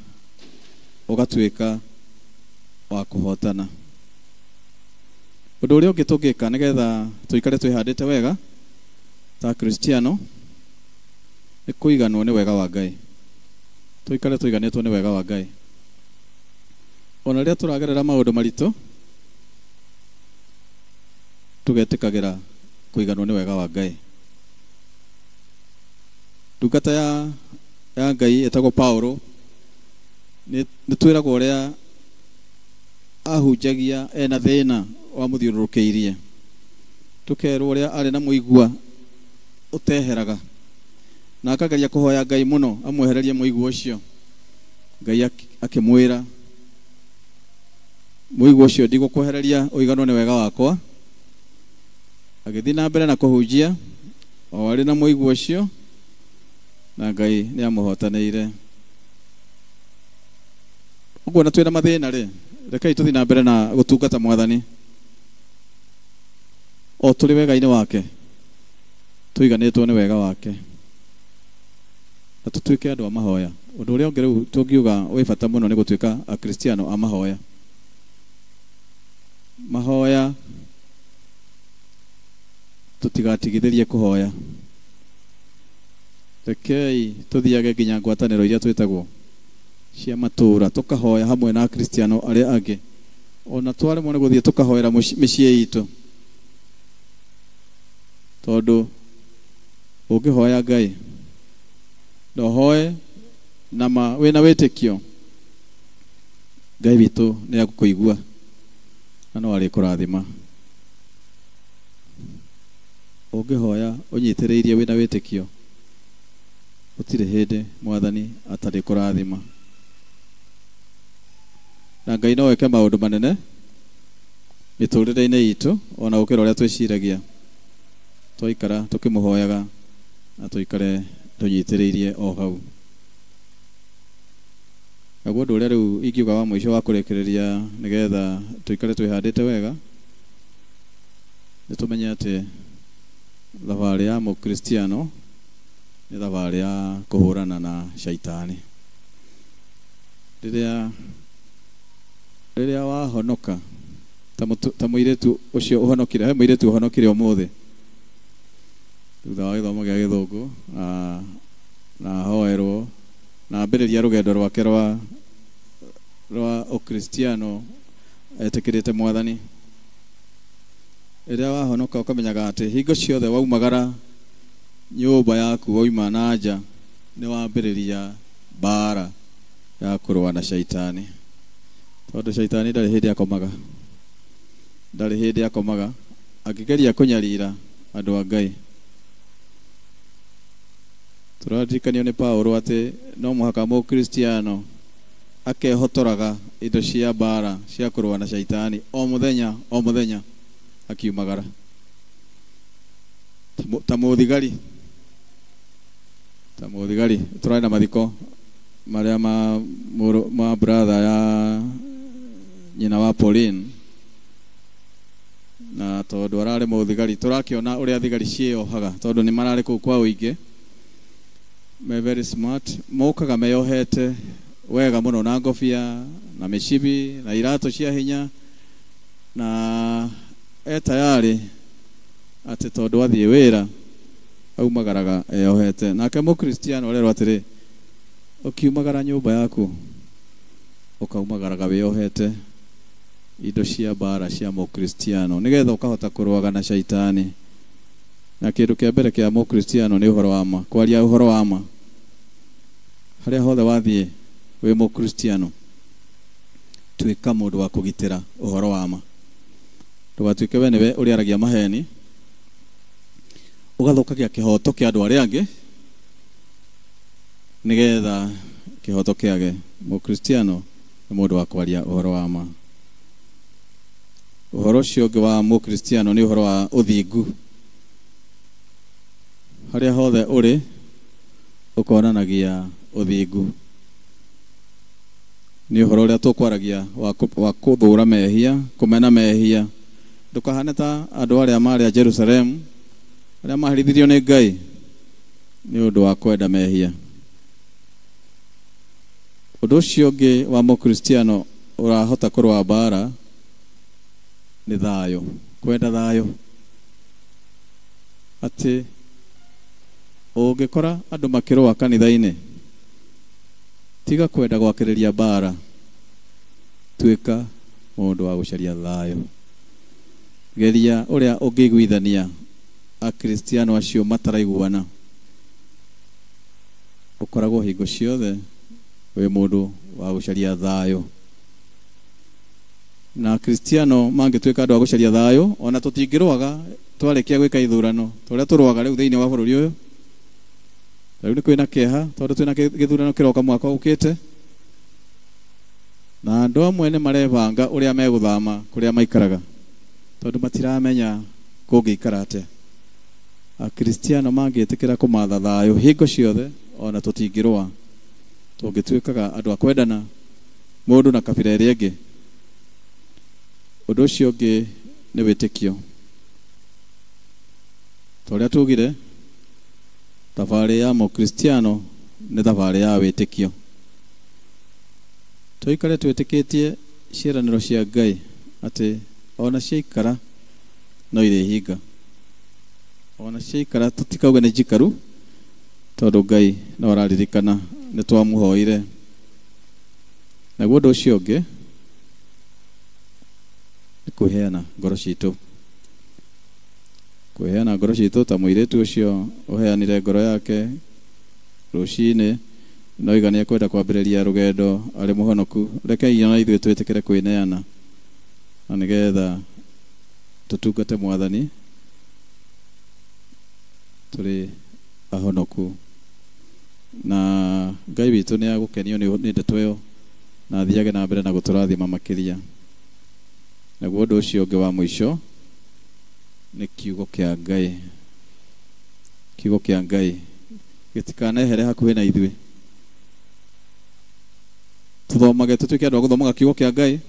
ũgatuĩka wa kũhotana. Ũndũ ũrĩa ũngĩ tũngĩka nĩgetha tũikare twĩhandĩte wega ta Kristiano nĩ kũiganwo nĩ wega wa Ngai. Tũikare tũiganĩtwo nĩ wega wa Ngai. Ona rĩrĩa tũragerera maũndũ maritũ, tũgetĩkagĩra kũiganwo nĩ wega wa Ngai. Ndungata ya Ngai ĩtagwo Paulo nĩ twĩragwo ũrĩa ahunjagia ena thĩna wa mũthiũrũrũkĩirie. Tũkerwo ũrĩa arĩ na mũigua ũteheraga, na akageria kũhoya Ngai mũno amwehererie mũigua ũcio. Ngai akĩmwĩra, mũigua ũcio ndigũkwehereria, ũiganwo nĩ wega wakwa. Agĩthiĩ na mbere na kũhunjia o arĩ na mũigua ũcio, na Ngai nĩ amũhotanĩire. Ũguo na twĩna mathĩna rĩ, rekei tũthiĩ na mbere na gũtungata Mwathani o tũrĩ wega-inĩ wake, tũiganĩtwo nĩ wega wake, na tũtuĩke andũ a mahoya. Ũndũ ũrĩa ũngĩ rĩu tũngiuga wĩ bata mũno nĩ gũtuĩka Akristiano a mahoya. Mahoya tũtigatigithĩrie kũhoya. Rekei tũthiage nginya ngwatanĩro iria twĩtagwo cia matũũra, tũkahoya hamwe na Akristiano arĩa angĩ. Ona twaremwo nĩ gũthiĩ tũkahoera mĩciĩ itũ, tondũ ũngĩhoya Ngai na ũhoe na ma wĩna wĩtĩkio, Ngai witũ nĩ egũkũigua na no arĩkũrathima. Ũngĩhoya ũnyitĩrĩirie wĩna wĩtĩkio, gũtirĩ hĩndĩ Mwathani atarĩ kũrathima. Na Ngai no eke maũndũ manene mĩtũrĩre-inĩ itũ ona gũkĩra ũrĩa twĩciragia. Twaikara tũkĩmũhoyaga na tũikare tũnyitĩrĩirie o hau. Naguo ũndũ ũrĩa rĩu ingiuga wa mũico wa kũrĩkĩrĩria nĩgetha tũikare twĩhandĩte wega, nĩ tũmenye atĩ thabarĩ ya mũkristiano nĩ thabarĩ ya kũhũrana na shaitani. Rĩrĩa wahonoka ta mũirĩtu ũcio ũhonokire, he mũirĩtu ũhonokire ũmũthĩ thutha wa gĩthomo gĩa gĩthũngũ, na ahoerwo na ambĩrĩria rũgendo rwake rwa ũkristiano etĩkĩrĩte Mwathani. Rĩrĩa wahonoka ũkamenyaga atĩ hingo ciothe waumagara nyũmba yaku wauma na nja nĩ wambĩrĩria mbara ya kũrũa na shaitani, tondũ shaitani ndarĩ hĩndĩ akomaga, ndarĩ hĩndĩ akomaga akĩgeria kũnyarira andũ a Ngai. Tũraririkanio nĩ Paulo atĩ no mũhaka mũkristiano akehotoraga indo cia mbara cia kũrũa na shaitani o mũthenya o mũthenya akiumagara ta mũthigari, ta mũthigari. Tũrarĩ na mathiko marĩa ma brother ya nyina wa Pauline, na tondũ ararĩ mũthigari tũrakĩona ũrĩa thigari ciĩyohaga, tondũ nĩ mararĩ kũu kwa ũingĩ, me very smart, mokaga meyohete wega mũno na ngobia na mĩcibi na iratũ cia hinya, na e tayari atĩ tondũ athiĩ wĩra aumagaraga eyohete. Nake mũkristiano arerwo atĩrĩ, ũkiumagara nyũmba yaku ũkaumagaraga wĩyohete indo cia mbara cia mũkristiano nĩgetha ũkahota kũrũaga na shaitani. Na kĩndũ kĩa mbere kĩa mũkristiano nĩ ũhoro wa ma, kwaria ũhoro wa ma. Harĩa hothe wathiĩ wĩ mũkristiano, tuĩka mũndũ wa kũgitĩra ũhoro wa ma. Ndũgatuĩke we nĩwe ũrĩaragia maheni, ũgathũkagia kĩhoto kĩa andũ arĩa angĩ nĩgetha kĩhoto kĩage. Mũkristiano nĩ mũndũ wa kwaria ũhoro wa ma. Ũhoro ũcio ũngĩ wa mũkristiano nĩ ũhoro wa ũthingu. Harĩa hothe ũrĩ ũkonanagia ũthingu. Nĩ ũhoro ũrĩa tũkwaragia wa kũthũra mehia, kũmena mehia. Ndũkahane ta andũ arĩa marĩ a Jerusalemu, arĩa maherithirio nĩ Ngai nĩ ũndũ wa kwenda mehia. Ũndũ ũcio ũngĩ wa mũkristiano ũrahota kũrũa mbara nĩ thayũ, kwenda thayũ. Atĩ ũngĩkora andũ makĩrũa kanitha-inĩ, tiga kwenda gwakĩrĩria mbara, tuĩka mũndũ wa gũcaria thayũ. Geria ũrĩa ũngĩiguithania akristiano acio mataraiguana. Ũkoragwo hingo ciothe wĩ mũndũ wa gũcaria thayũ. Na akristiano mangĩtuĩka andũ a gũcaria thayũ, ona tũtingĩrũaga twarĩkia gwĩka ithurano ta ũrĩa tũrũaga rĩu thĩinĩ wa bũrũri ũyũ. Rĩu nĩ kwĩna kĩeha tondũ twĩna gĩthurano kĩroka mwaka ũkĩte, na andũ amwe nĩ marebanga ũrĩa megũthama kũrĩa maikaraga tondũ matiramenya kũngĩikara atĩa. Akristiano mangĩtĩkĩra kũmatha thayũ hingo ciothe, ona tũtingĩrũa, tũngĩtuĩkaga andũ a kwendana mũndũ na kabira ĩrĩa ĩngĩ. Ũndũ ũcio ũngĩ nĩ wĩtĩkio. Ta ũrĩa tugire, thabarĩ ya mũkristiano nĩ thabarĩ ya wĩtĩkio. Tũikare twĩtĩkĩtie ciĩranĩro cia Ngai atĩ ona ciaikara no irĩhinga, ona ciaikara tũtikauge nĩ njikaru, tondũ Ngai no araririkana nĩ twamũhoire. Naguo ũndũ ũcio ũngĩ nĩ kwĩheana ngoro citũ, kwĩheana ngoro citũ ta mũirĩtu ũcio ũheanire ngoro yake rũcinĩ, no iga nĩ ekwenda kwambĩrĩria rũgendo arĩ mũhonoku. Rekei ona ithuĩ twĩtĩkĩre kwĩneana na nĩgetha tũtungate Mwathani Tũrĩ ahonoku na Ngai witũ nĩ agũkenio nĩ ndeto ĩyo na athiage na mbere na gũtũrathima makĩria. Naguo ũndũ ũcio ũngĩ wa mũico nĩ kiugo kĩa Ngai. Kiugo kĩa Ngai gĩtikanehere hakuhĩ na ithuĩ. Tũthomage, tũtuĩke andũ a gũthomaga kiugo kĩa Ngai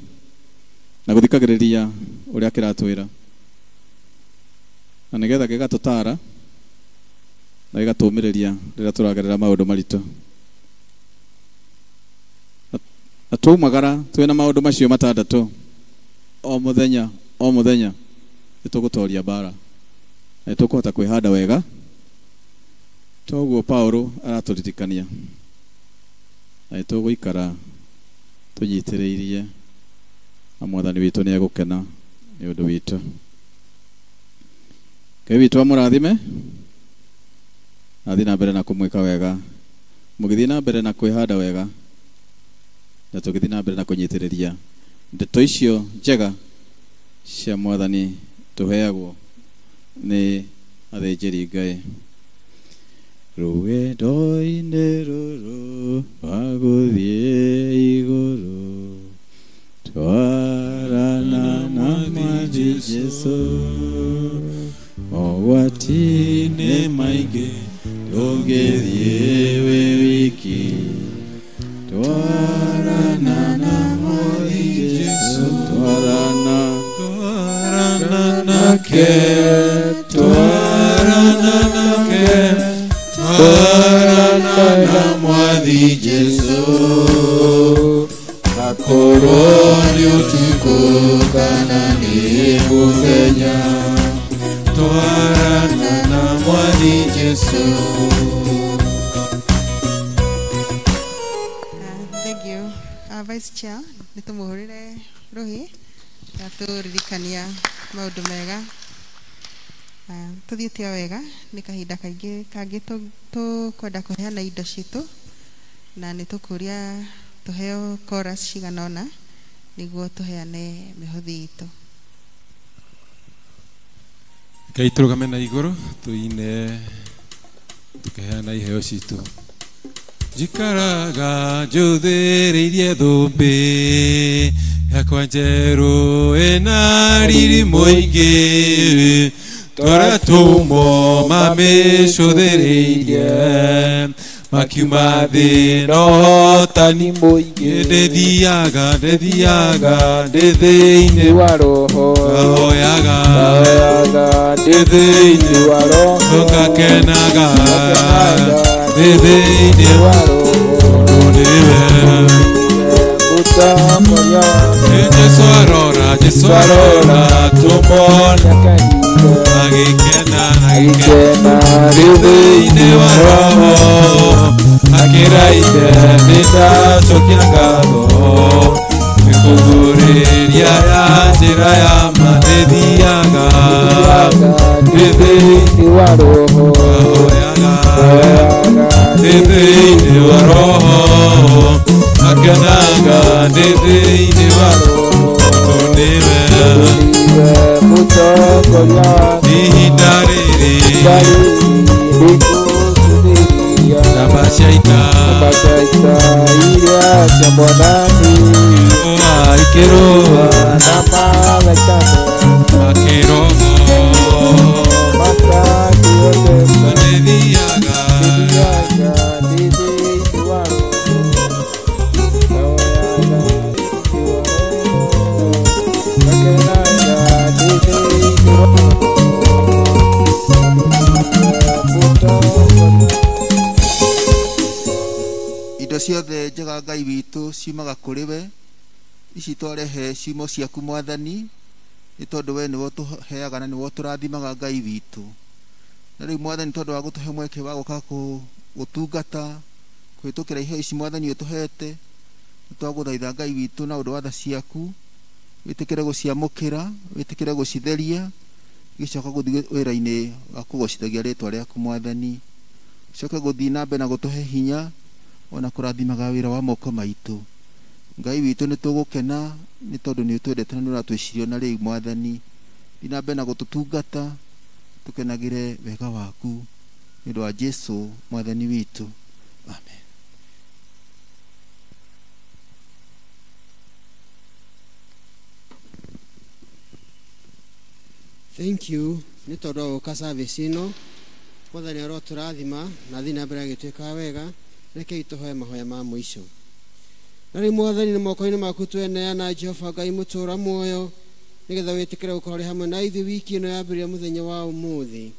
na gũthikagĩrĩria ũrĩa kĩratwĩra, na nĩgetha gĩgatũtaara na gĩgatũũmĩrĩria rĩrĩa tũragerera maũndũ maritũ. Na twaumagara twĩna maũndũ macio matandatũ o mũthenya o mũthenya, nĩ tũgũtoria mbara na nĩ tũkũhota kwĩhanda wega. Toguo Paulo aratũririkania, na nĩ tũgũikara tũnyitĩrĩirie na Mwathani witũ nĩ egũkena nĩ ũndũ witũ. Ngai witũ amũrathime na athiĩ na mbere na kũmwĩka wega, mũgĩthiĩ na mbere na kwĩhanda wega, na tũgĩthiĩ na mbere na kũnyitĩrĩria ndeto icio njega cia Mwathani tũheagwo nĩ athĩnjĩri Ngai. Rũgendo-inĩ rũrũ rwa gũthiĩ igũrũ, twarana na Mwathi Jesũ, mogwati-inĩ maingĩ ndũngĩthiĩ wĩ wiki, twarana na Mwathi Jesũ, twarana nake, twarana nake, twarana na Mwathi Jesũ. Akorwo nĩ ũtukũ kana nĩ mũthenya, twarana na Mwathi Jesũ. Thank you. Vice Chair, nĩ tũmũhũrĩre rũhĩ na tũririkania maũndũ mega. Tũthiĩte o wega, nĩ kahinda kaingĩ kangĩ tũkwenda kũheana indo citũ, na nĩ tũkũria tũheo chorus cigana ũna nĩguo tũheane mĩhothi itũ. Ngai tũrũgame na igũrũ tũine tũkĩheana iheo citũ. Njikaraga njũthĩrĩirie thũmbĩ yakwa njerũ ĩna riri mũingĩ, twaratũmwo mamĩcũthĩrĩirie makiuma thĩ na ũhotani mũingĩ. Ndĩthiaga ndĩthiaga ndĩ thĩinĩ wa roho, ngahoyaga ndĩ thĩinĩ wa roho, ngakenaga ndĩ thĩinĩ wa roho, tondũ nĩwe mũtongoria. Jesũ arora, Jesũ arora, tũmone agĩkena agĩkena ndĩ thĩinĩ wa roho, akĩra ithe nĩ ndacokia ngatho nĩ kũguũrĩria ya njĩra ya ma. Ndĩthiaga ndĩ thĩinĩ wa roho, ngahoyaga ndĩ thĩinĩ wa roho, akenaga ndĩ thĩinĩ wa roho, tondũ nĩwe mũtongoria. Ihinda rĩrĩ njamba cia ita iria cia Mwathani ikĩrũa na malaika makĩromo makakĩhoteka. Ndĩthiaga Ndĩthiaga ndĩ thĩinĩ wa roho, ngahoyaga ndĩ wa roho, ngakenaga ndĩ thĩinĩ wa roho, mũtongoria. Indo ciothe njega Ngai witũ ciumaga kũrĩ we, ici twarehe ciumo ciaku Mwathani, nĩ tondũ we nĩwe ũtũheaga na nĩwe ũtũrathimaga Ngai witũ. Na rĩu Mwathani, tondũ wa gũtũhe mweke wa gũka gũtungata kũhĩtũkĩra iheo ici Mwathani ũtũhete, nĩ twagũthaitha Ngai witũ na ũndũ wa tha ciaku, wĩtĩkĩre gũciamũkĩra, wĩtĩkĩre gũcitheria, gĩcoka gũthiĩ wĩra-inĩ wa kũgocithagia rĩtwa rĩaku Mwathani. Ũcoke gũthiĩ na mbere na gũtũhe hinya ona kũrathimaga wĩra wa moko maitũ. Ngai witũ nĩ tũgũkena nĩ tondũ nĩ ũtwendete na nĩ ũratwĩciria na rĩu Mwathani. Thiĩ na mbere na gũtũtungata, tũkenagĩre wega waku. Nĩ ũndũ wa Jesu mwathani witũ, amen. Thank you nĩ tondũ wa gũka service ĩno. Mwathani arotũrathima na thiĩ na mbere agĩtwĩkaga wega. Rekei tũhoe mahoya ma mũico. Na rĩu mwathani nĩ moko-inĩ maku tweneana Jehova Ngai mũtũũra muoyo, nĩgetha wĩtĩkĩre gũkorwo ũrĩ hamwe na ithuĩ wiki ĩno yambĩrĩria mũthenya wa ũmũthĩ.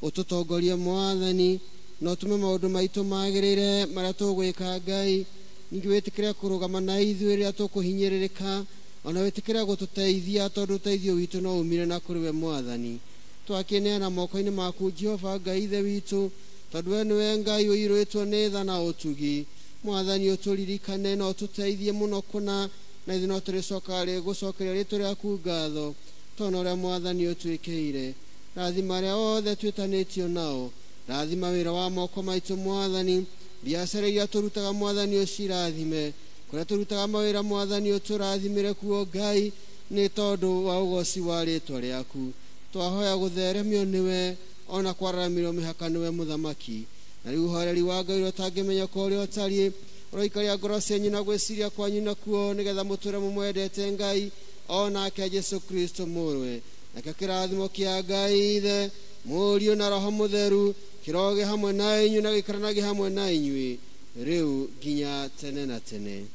Ũtũtongorie mwathani na ũtũme maũndũ maitũ magĩrĩre marĩa tũgwĩka Ngai. Ningĩ wĩtĩkĩre kũrũgama na ithuĩ rĩrĩa tũkũhinyĩrĩrĩka, ona wĩtĩkĩre gũtũteithia tondũ ũteithio witũ no umire na kũrĩ we mwathani. Twakĩneana moko-inĩ maku Jehova Ngai Ithe witũ, tondũ we nĩwe Ngai ũiyũrĩtwo nĩ tha na ũtugi. Mwathani ũtũririkane na ũtũteithie mũno kũna, na ithuĩ no tũrĩcokaga gũcokeria rĩĩtwa rĩaku ngatho tondũ ũrĩa mwathani ũtwĩkĩire. Rathima arĩa othe twĩtanĩtio nao, rathima wĩra wa moko maitũ mwathani, biacara iria tũrutaga mwathani ũcirathime, kũrĩa tũrutaga mawĩra mwathani ũtũrathimĩre kuo Ngai, nĩ tondũ wa ũgoci wa rĩĩtwa rĩaku. Twahoya gũtheremio nĩwe ona kwararamĩrwo mĩhaka nĩwe mũthamaki. Na rĩu ũhoreri wa Ngai ũrĩa ũtangĩmenyeka ũrĩa ũtariĩ ũroikaria ngoro cianyu na gwĩciria kwanyu nakuo, nĩgetha mũtũre mũmwendete Ngai o nake Jesu Kristo mũrũwe. Nakĩo kĩrathimo kĩa Ngai Ithe, Mũriũ na Roho Mũtheru kĩroge hamwe na inyuĩ na gĩikaranage hamwe na inyuĩ rĩu nginya tene na tene.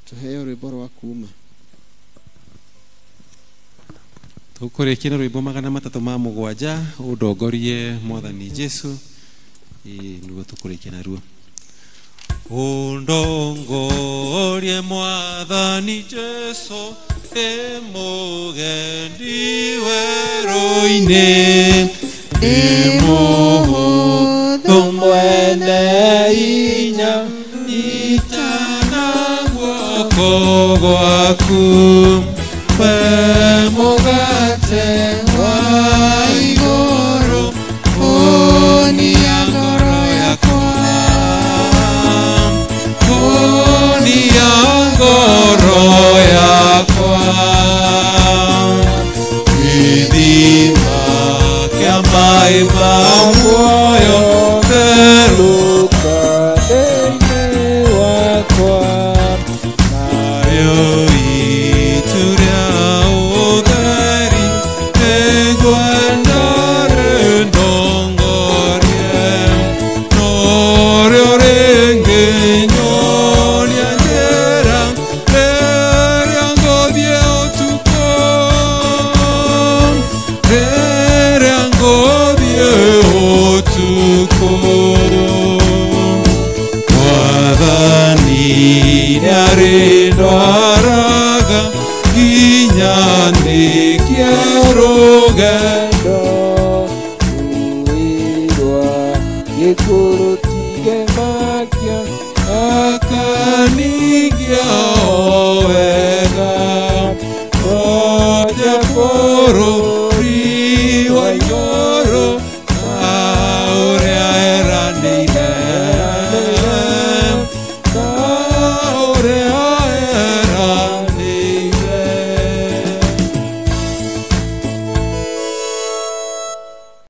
Tũheo rwĩmbo rwa kuma. Tũkũrĩkia na rwĩmbo 307 ũndongorie mwathani Jesu, nĩguo tũkũrĩkia naruo. Ũndongorie mwathani Jesu, ndĩ mũgendi werũ-inĩ, ndĩ mũhũthũ mwene hinya, itana guoko gwaku, we mũgate wa igũrũ, hũnia ngoro yakwa, hũnia ngoro yakwa, gĩthima kĩa maĩ ma muoyo therũka thĩinĩ wakwa, narĩo itu rĩa ũtheri nĩngwenda rĩndongorie, norĩo rĩngĩnyonia njĩra rĩrĩa ngũthiĩ ũtukũ, rĩrĩa ngũthiĩ ũtukũ. Mwathani nĩarĩndwaraga nginya ndĩkie rũgendo rũĩ rwa gĩkuũ